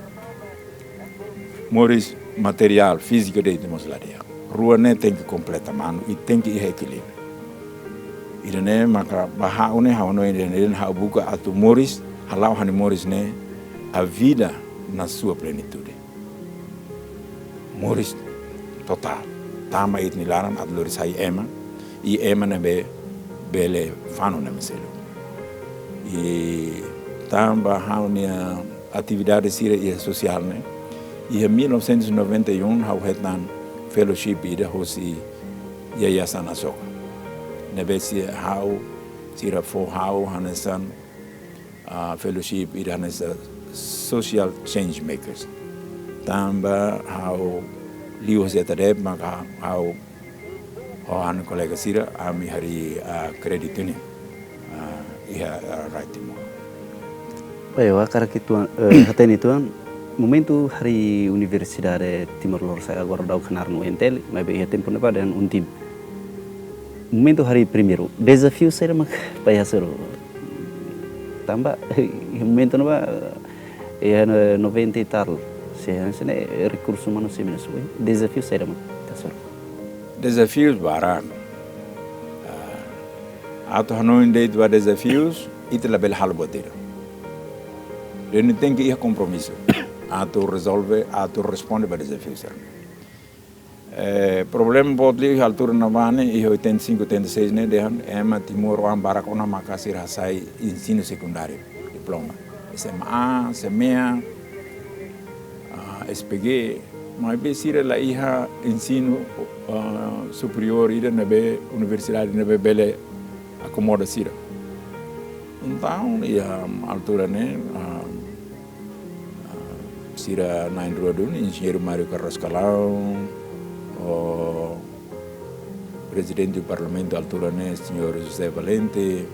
moris materiál, fíziku de'it mós la di'ak. Rua ne'e tenke kompleta manu i tenke iha ekilíbriu. Ida-ne'e maka ba ha'u ne'e, ha'u hanoin ida-ne'e, ha'u buka atu moris, hala'o ha'u-nia moris ne'e, a vida na sua plenitude. Moris totál. Tama iha ita-nia laran atu lori sai ema, i ema ne'ebé bele fanu ne'e meseluk. I tanba ha'u-nia atividade sira iha sosiál ne'e, iha mil novecentos e noventa e um ha'u hetan fellowship ida hosi Yayasan Asoka. Ne'ebé sira ha'u, sira fó ha'u hanesan, ah, fellowship ida hanesan social change makers. Tanba ha'u liuhusi ETADEB maka ha'u ho ha'u-nia kolega sira, ami harii, ah, credit union, ah, iha, ah, rai Timor. Baik, ha'u hakarak uitoan, eh, hatene uitoan, momentu harii Universidade Timor Lorosa'e, agora daudaun knaar no UNTL, maibé iha tempu ne'ebá dehan UNTIM. Momentu harii primeiru, dezafiu saida mak pai hasoru? Tanba iha momentu ne'ebá, iha noventa e tal, se, se ne'e rekursu umanu sira menos, dezafiu saida mak hasoru? Dezafius barak. Ah, atu hanoin de'it ba dezafius, ita labele halo buat ida. Ita tenke iha kompromisu atu rezolve, atu responde ba dezafius sira-ne'e. Eh, problema boot liu iha altura ne'ebá ne'e, iha oitenta e cinco, oitenta e seis ne'e, dehan ema timoroan barak ona maka sira hasai ensinu sekundáriu, diploma, SMA, SMA, ah, SPG, maibé sira la iha ensinu, ah, superiór ida ne'ebé, universidade ne'ebé bele akomoda sira. Entaun, iha altura ne'e, ah, ah, sira na'in-rua duni, Enjeñeiru Mário Carrascalão, ho Prezidente Parlamentu altura ne'e, Señór José Valente,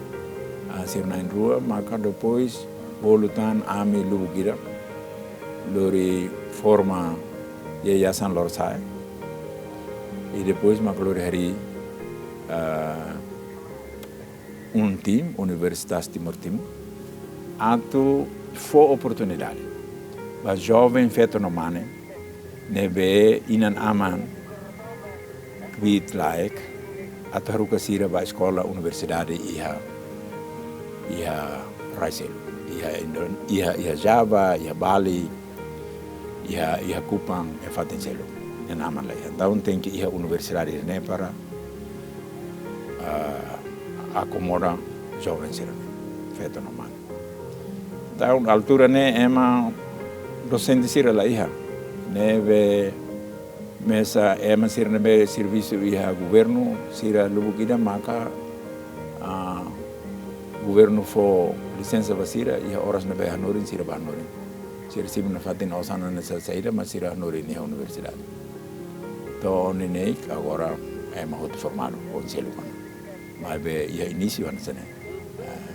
ah, sira na'in-rua, maka depois bolu tan ami lubuk ida, lori forma Yayasan Lorosa'e. I depois maka lori harii, ah, UNTIM, Universitas Timor Timur, atu fó oportunidade ba joven feto no mane ne'ebé inan-aman kbiit-laek atu haruka sira ba eskola universidade iha, iha rai seluk, iha Indo-, iha, iha Java, iha Bali, iha, iha Kupang, iha fatin seluk. Inan-aman la iha. Entaun tenke iha universidade ne'e para, ah, akomoda joven sira-ne'e, feto no mane. Entaun altura ne'e ema dosente sira la iha. Ne'ebé mesak ema sira ne'ebé servisu iha governu, sira lubuk ida maka, ah, governu fó lisensa ba sira, iha oras ne'ebé hanorin, sira bá hanorin. Sira simu nafatin osan hanesan saida, mas sira hanorin iha universidade. To'o neineik, agora ema hotu formadu, oin seluk ona. Maibé iha inísiu hanesan ne'e. Ah.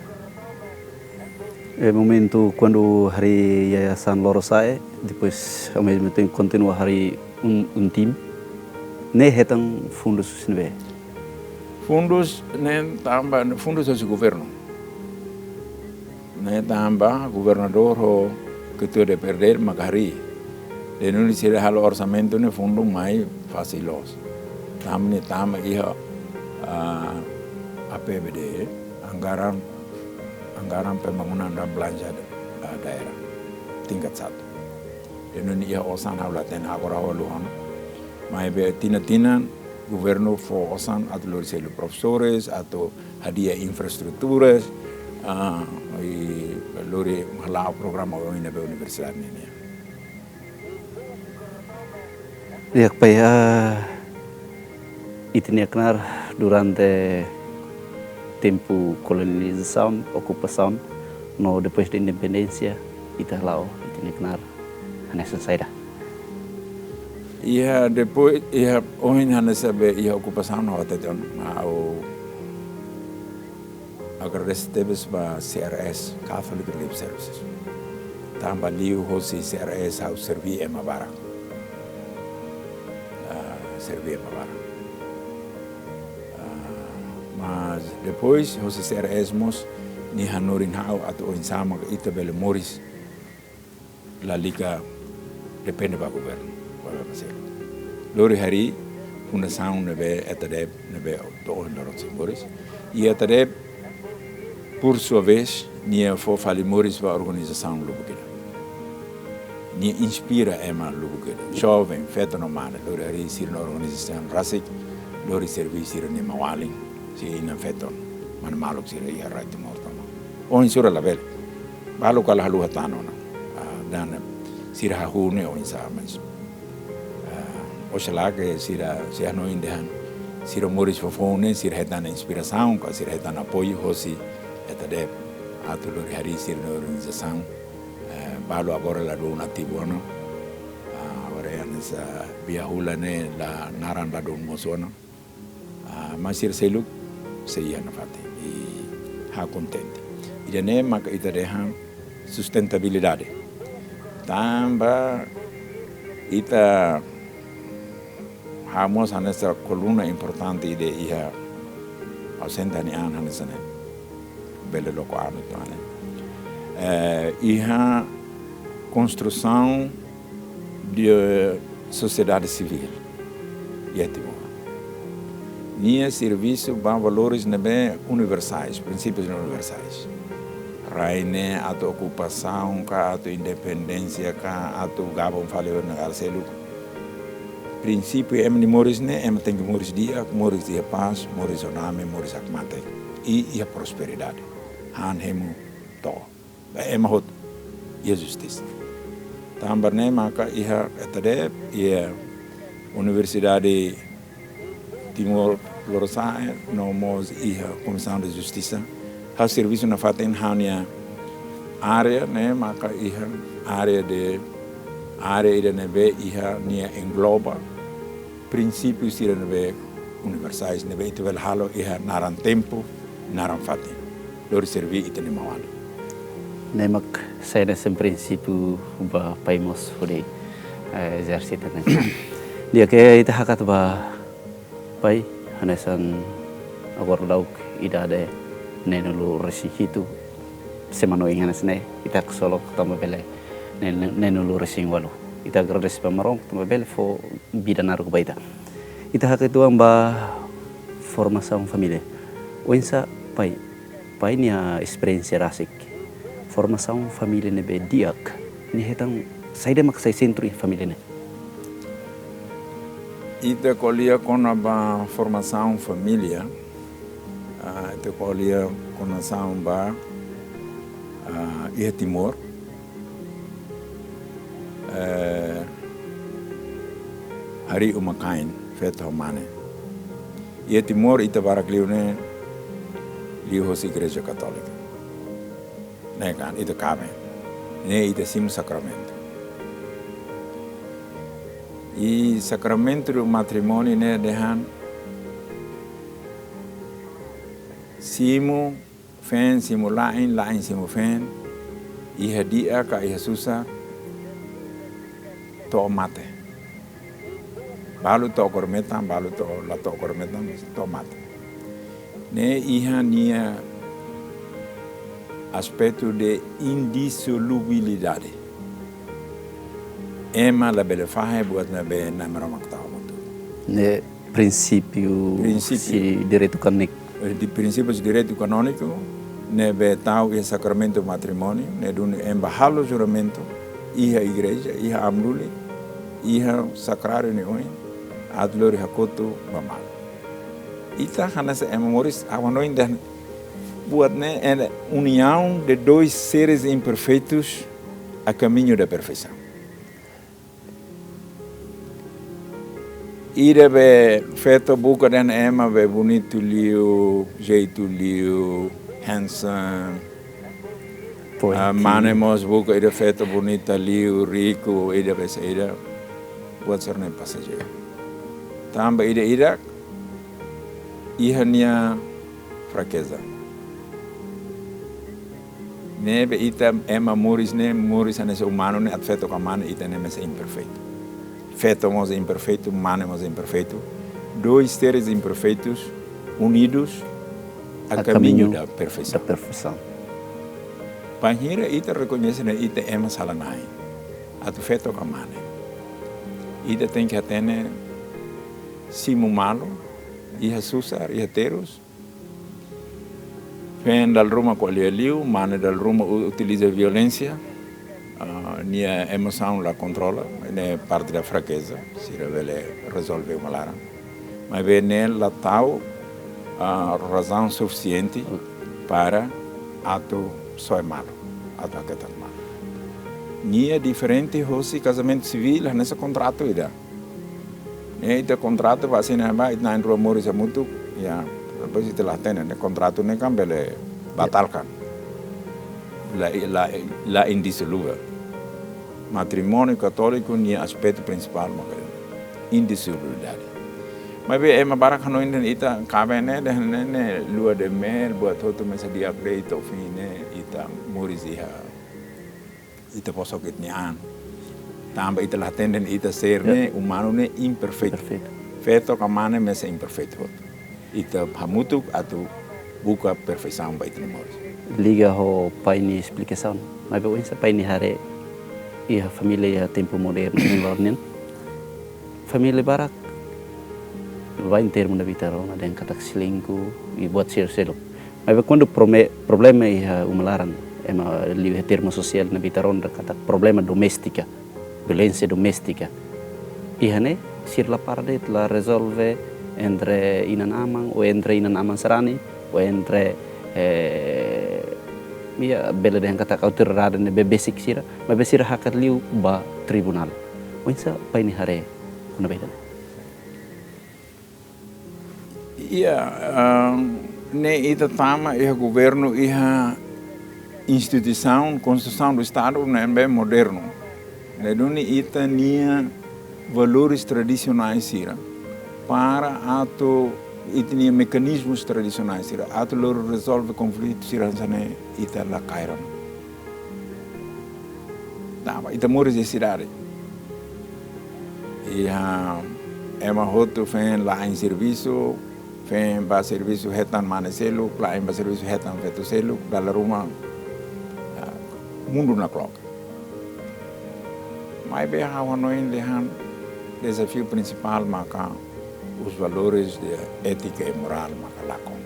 E momentu kuandu harii Yayasan Lorosa'e, depois ao mesmo tempo kontinua harii um, um time, ne'e hetan fundus ne'ebé? Fundus ne'e tanba, fundus husi governu. Ne'e tanba governadór ho ketua D P R D mak harii. Ne'e nune'e sira halo orsamentu ne'e fundu mai fásil loos. Tanba ne'e tanba iha, ah, A P B D, anggaran, anggaran pembangunan dan belanja, ah, daerah tingkat satu. Ne'e nune'e iha osan ha'u la hatene agora ha'u haluha ona. Maibé tinan-tinan governu fó osan atu lori selu profesores, atu hadi'a infraestruturas, ah, i lori hala'o programa oioin ne'ebé universidade nian. Di'ak, Pai, ah, ita-nia knaar durante tempu kolonizasaun, okupasaun, no depois de independénsia, ita hala'o ita-nia knaar hanesan saida? Iha depois, iha ohin hanesan be iha okupasaun no hotel on, ha'u agradese tebes ba C R S, Catholic Relief Services. Tanba liuhosi C R S ha'u serví ema barak. Ah, serví ema barak. Ah, mas depois, hosi C R S mós, nia hanorin ha'u atu oinsá mak ita bele moris lalika depende ba governu, ba, ba, ba, selu. Lori harii fundasaun ne'ebé ETADEB, ne'ebé to'o ohin loron sei moris. I ETADEB, por sua vez, nia fó fali moris ba organizasaun lubuk ida. Nia inspira ema lubuk ida. Joven, feto no mane, lori harii sira-nia organizasaun rasik, lori serví sira-nia maun-alin, sira inan-feton, mane maluk sira iha rai Timor tomak. Ohin sira labele. Balu kala haluha tan ona. Ah, dan sira hahú ne'e oinsá, mas, ah, oxalá ke sira, sira hanoin dehan sira moris foufoun ne'e sira hetan inspirasaun, ka sira hetan apoiu hosi ETADEB atu lori harii sira-nia organizasaun. Eh, balu agora ladún ativu ona. Ah, agora hanesan Bia Hula ne'e la naran ladún mosu ona. Ah, mas sira seluk sei iha nafatin. I ha'u kontente. Ida-ne'e maka ita dehan sustentabilidade. Tanba ita ha'u mós hanesan koluna importante ida iha ausente nia an hanesan ne'e. Bele loko anu tan ne'e. Eh, iha konstrusaun de sosiedade sivíl iha Timor. Nia servisu ba valores ne'ebé universais, prinsípius universais. Rai ne'e atu okupasaun ka, atu independénsia ka, atu gabon fali ho negara seluk. Prinsípiu ema nia moris ne'e, ema tenke moris di'ak, moris iha pás, moris ho dame, moris hakmatek. I iha prosperidade. Han hemu to'o ba ema hotu, iha justisa. Tanba ne'e maka iha ETADEB, iha Universidade Timor Lorosa'e, no mós iha Komisaun de Justisa. Ha'u servisu nafatin ha'u-nia área ne'e maka iha área de, área ida ne'ebé iha nia engloba prinsípiu sira ne'ebé universais, ne'ebé ita bele halo iha naran tempu, naran fatin. Lori serví ita-nia maun-alin. Ne'e mak sai hanesan prinsípiu ba Pai mós hodi, eh, ezersita ne'e. Di'ak, ita hakat ba Pai, hanesan agora daudaun idade neenulu-resin-hitu, semana oin hanesan ne'e, ita ksolok tanba bele ne-, ne-, neenulu-resin-ualu. Ita agradese ba Maromak tanba bele fó vida naruk ba ita. Ita hakat uitoan ba formasaun família. Oinsá Pai, Pai nia esperiénsia rasik, formasaun família ne'ebé di'ak, nia hetan saida mak sai sentru iha família ne'e? Ita ko'alia kona-ba formasaun família, ah, ita ko'alia kona-ba, ah, iha Timor, eh, harii uma-kain, feto ho mane. Iha Timor ita barak liu ne'e liuhosi Igreja Katólika. Ne'e kan, ita kaben. Ne'e ita simu sakramentu. I sakramentu do matrimóniu ne'e dehan simu feen simu la'en, la'en simu feen, Iha di'ak ka iha susar, to'o mate. Balu to'o kór metan, balu to'o, la to'o kór metan, mas to'o mate. Ne'e iha nia aspetu de indisolubilidade. Ema labele fahe buat ne'ebé Nai Maromak tau hamutuk. Ne'e prinsípiu, prinsípiu, husi direitu kanóniku. Eh, de princípios de direito canónico, ne'ebé tau iha sakramentu matrimóniu, ne'e duni ema bá halo juramentu iha igreja, iha amu-lulik, iha sakráriu nia oin, atu lori hakotu ba malu. Ita hanesan ema moris, ha'u hanoin dehan buat ne'e é união de dois seres imperfeitos a caminho da perfeição. Ida be feto buka dehan ema be bonitu liu, jeitu liu, handsome. Poético. Ah, mane mós buka ida feto bonita liu, riku, ida be saida. Buat sira-ne'e pasajeiru. Tanba ida-idak iha nia frakeza. Ne'ebé ita ema moris ne'e, moris hanesan umanu ne'e, atu feto ka mane, ita ne'e mesak imperfeitu. Feto mós imperfeitu, mane mós imperfeitu. Dois seres imperfeitos unidos a caminho da perfeição. A caminho da perfeição. Bainhira ita rekoñese ne'e ita ema sala-na'in. Atu feto ka mane, ita tenke hatene simu malu, iha susar, iha terus. Feen dala ruma ko'alia liu, mane dala ruma u-, utiliza violénsia, ah, nia emosaun la kontrola, ne'e parte da fraqueza, sira bele rezolve uma laran. Maibé ne'e la tau, ah, razaun sufisiente para atu soe malu, atu haketak malu. Nia diferente hosi kazamentu sivíl, hanesan kontratu ida. Ne'e ita kontratu ba asina ba, ita na'in-rua moris hamutuk, ya, depois ita la hatene, ne'e kontratu ne'e kan bele batalkan. La, la, la indisolúvel. Matrimóniu katóliku nia aspetu prinsipál maka indisolubilidade. Maibé ema barak hanoin dehan ita kaben ne'e, dehan ne'e, ne'e lua de mel, buat hotu mesak di'ak de'it, to'o feen ne'e ita moris iha, ita bosok ita-nia an. Tanba ita la hatene dehan ita ser, ya, ne'e, umanu ne'e imperfeitu. Perfeitu. Feto ka mane mesak imperfeitu hotu. Ita hamutuk atu buka perfeisaun ba ita-nia moris. Liga ho pai nia esplikasaun. Maibé oinsá pai nia haree iha família iha tempu modernu ne'e loron nian. Família barak bá iha termu ne'ebé ita rona dehan katak selingkuh i buat sira seluk. Maibé kuandu prome-, problema iha uma laran, ema liu iha termu sosiál ne'ebé ita rona katak problema doméstika, violénsia doméstika. Iha ne'e, sira la para de'it, la rezolve entre inan-aman, ou entre inan-aman sarani, ou entre, eh, ya, bele dehan katak autoridade ne'ebé besik sira, maibé sira hakat liu ba tribunál. Oinsá pai nia haree kona-ba ida-ne'e? Ya, ah, ne'e ita tama iha governu, iha instituisaun, konstrusaun do Estadu ne'ebé modernu. Ne'e duni ita-nia valores tradisionais sira. Para atu, ita-nia mekanizmus tradisionais sira. Atu lori rezolve konflitu sira hanesan ne'e ita la kaer ona. Tanba ita moris iha sidade. Iha ema hotu feen la'en servisu, feen bá servisu hetan mane seluk, la'en bá servisu hetan feto seluk, dala ruma, ah, mundu nakloke. Maibé ha'u hanoin dehan dezafiu prinsipál maka os valores de ética e moral maka lakon.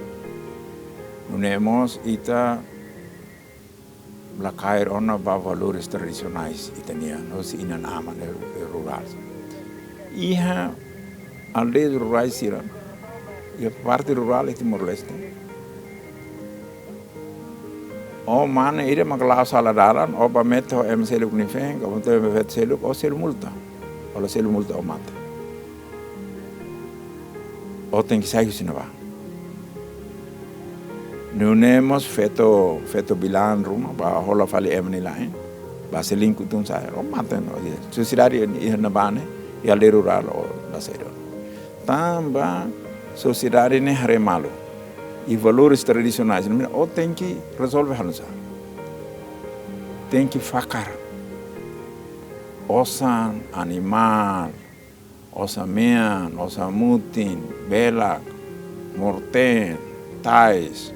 Nune'e mós ita la kaer ona ba valores tradisionais ita-nian, hosi inan-aman ne'e rurál. Iha aldeias rurais sira, iha parte rurál iha Timor-Leste. Ó mane ida mak la'o sala dalan, ó bá mete ho ema seluk nia feen, ka mete ho ema feto seluk, ó selu multa. Ó la selu multa ó mate. Ó tenke sai husi ne'ebá. Nune'e mós feto, feto bilan ruma, bá hola fali ema nia la'en. Bá selingkuh tun sa'e, ó mate no, ya. Sosiedade iha ne'ebá ne'e, iha aldeia rurál, ó la sai do. Tanba sosiedade ne'e haree malu. I valores tradisionais, ó tenke rezolve halo nu'usá. Tenke fakar osan, animál, osan-mean, osan-mutin, belak, morten, tais,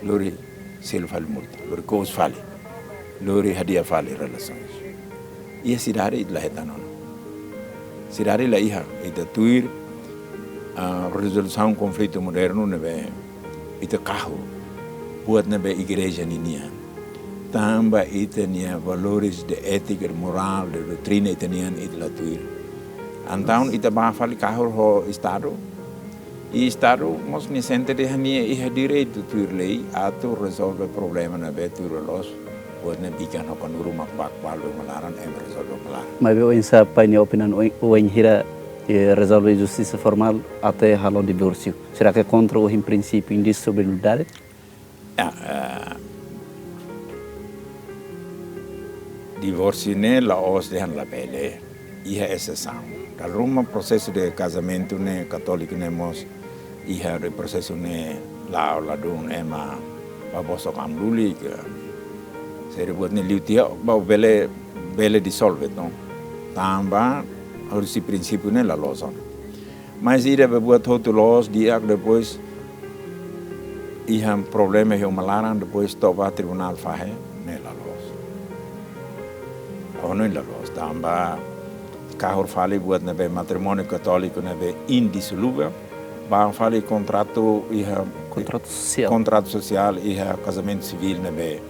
lori selu fali multa, lori kous fali, lori hadi'a fali relasoens. Iha sidade ita la hetan ona. Sidade la iha, ita tuir, ah, rezolusaun konflitu modernu ne'ebé ita kahur buat ne'ebé igreja ninian. Tanba ita-nia valores de ética, de moral, de doutrina ita-nian ita la tuir. Entaun ita bá fali kahur ho Estadu. I Estadu mós nia sente dehan nia iha direitu tuir lei atu rezolve problema ne'ebé tuir loloos. Buat ne'e bikan ho kanuru mak bá kual be malaran, ema rezolve malaran. Maibé oinsá pai nia opiniaun, oin, oinsá, eh, rezolve justisa formál até halo divórsiu? Será ke kontra ohin prinsípiu indissolubilidade? Ya, eh, divórsiu ne'e la'ós dehan labele, iha esesaun. Dala ruma prosesu de kazamentu ne'e katóliku ne'e mós iha de prosesu ne'e la'o ladún ema bá bosok amu-lulik. Sira buat ne'e liu tiha ba bele, bele disolve, no? Tanba husi prinsípiu ne'e la loos ona. Mas ida be buat hotu loos di'ak, depois iha problema iha uma laran, depois to'o ba tribunál fahe, ne'e la loos. Ha'u hanoin la loos, tanba kahur fali buat ne'ebé matrimóniu katóliku ne'ebé indisolúvel, bá fali kontratu iha, kontratu sosiál, kontratu sosiál iha kazamentu sivíl ne'ebé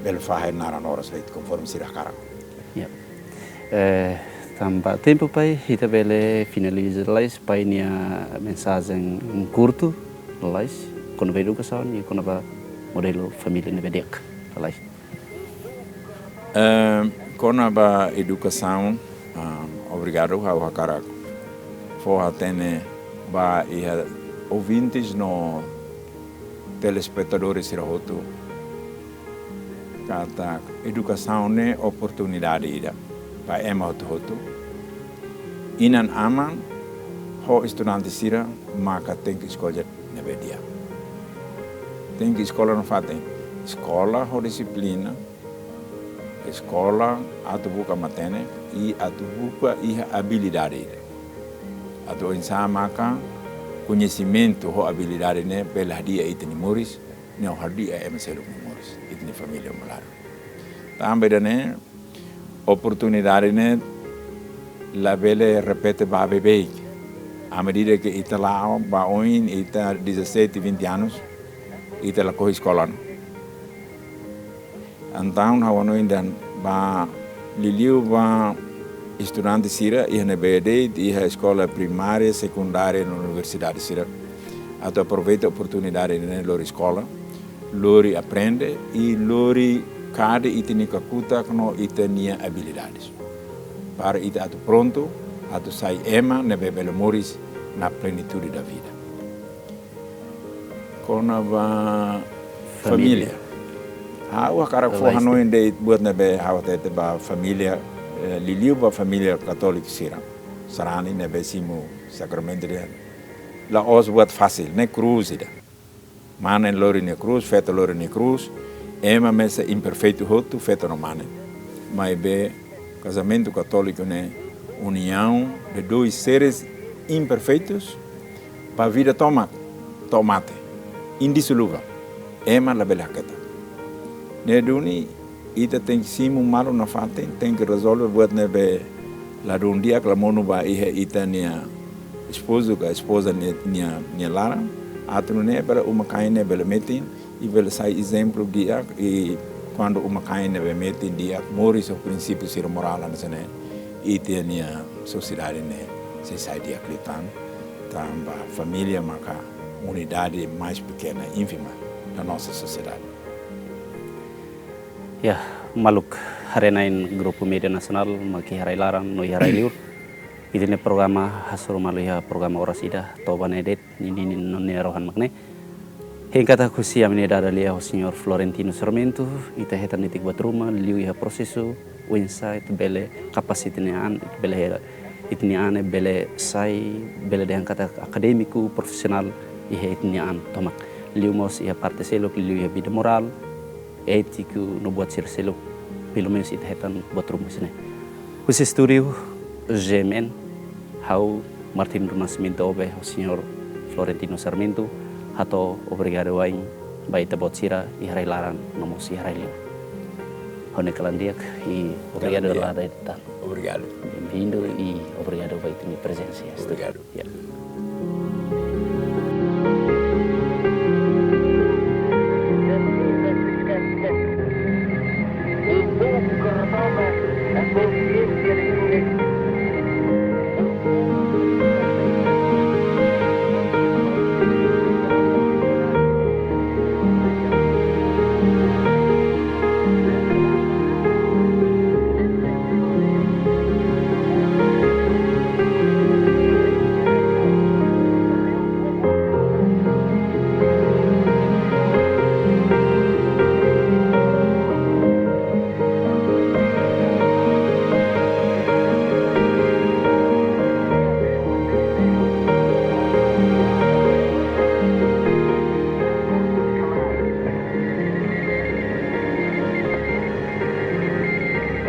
bele fahe naran oras de'it konforme sira hakarak. Ya. Eh, tanba tempu pai, ita bele finaliza lalais, pai nia mensajen kurtu lalais, kona-ba edukasaun i kona-ba modelu família ne'ebé di'ak lalais. Eh, kona-ba edukasaun, ah, obrigadu, ha'u hakarak fó hatene ba iha ouvintes no telespetadores sira hotu katak edukasaun ne'e oportunidade ida ba ema hotu-hotu. Inan-aman ho estudante sira maka tenke eskolla ne'ebé di'ak. Tenke eskola nafatin. Eskola ho dixiplina. Eskola atu buka matenek i atu buka iha abilidade ida. Atu oinsá maka koñesimentu ho abilidade ne'e bele hadi'a ita-nia moris, no hadi'a ema seluk nia moris, ita-nia família uma laran. Tanba ida-ne'e, oportunidade ne'e labele repete ba beibeik. A medida ke ita la'o ba oin, ita dezassete, vinte anos, ita lakohi eskola ona. Entaun ha'u hanoin dehan ba liuliu ba estudante sira iha ne'ebé de'it, iha eskola primária, sekundária no universidade sira, atu aproveita oportunidade ne'e lori eskola, lori aprende i lori kade ita-nia kakutak no ita-nia abilidades. Para ita atu prontu atu sai ema ne'ebé bele moris na plenitude da vida. Kona-ba família. Família. Ha'u hakarak fó hanoin de'it buat ne'ebé ha'u hatete ba família, eh, liuliu ba família katólika sira. Sarani ne'ebé simu sakramentu de'it. La'ós buat fasil, ne'e krús ida. Mane lori nia krús, feto lori nia krús, ema mesak imperfeitu hotu, feto no mane. Maibé kazamentu katóliku ne'e união de dois seres imperfeitos ba vida tomak, to'o mate, indisolúvel. Ema labele haketak. Ne'e duni ita tenke simu malu nafatin, tenke rezolve buat ne'ebé ladún di'ak, la monu ba iha ita-nia espozu ka espoza nia, nia, nia laran, atu nune'e para uma-kain ne'e bele metin, i bele sai ezemplu di'ak, i kuandu uma-kain ne'ebé metin di'ak, moris ho prinsípiu sira morál hanesan ne'e, ita-nia sosiedade ne'e sei sai di'ak liután, tanba família maka unidade mais pequena, ínfima, da nossa sociedade. Ya, maluk, haree-na'in Grupu Média Nasionál, mak iha rai-laran no iha rai-liur. Ita-nia programa hasoru malu iha programa oras ida, to'o ba ne'e de'it, ninin no nia rohan mak ne'e. Hein katak husi ami-nia dada lia ho Señór Florentino Sarmento, ita hetan netik buat ruma, liu iha prosesu, oinsá ita bele kapasita ita-nia an, ita bele hela, ita-nia an ne'e bele sai, bele dehan katak akadémiku, profisionál, iha ita-nia an tomak. Liu mós iha parte seluk, liu iha vida morál, étiku, no buat sira seluk. pelumenus ita hetan buat ruma sira-ne'e. Husi estúdiu G M N, ha'u Martin do Nascimento Obe, ho señór Florentino Sarmento, hato'o obrigadu wa'in ba ita-boot sira iha rai-laran no mós iha rai-liur. Ha'u-nia kalan di'ak i obrigadu. Kalan di'ak. Dala ida tan. Obrigadu. Bem-vindo i obrigadu ba ita-nia prezensa. Obrigadu. Ya.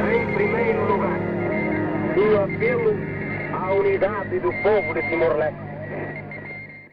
Em primeiro lugar, o apelo à unidade do povo de Timor-Leste.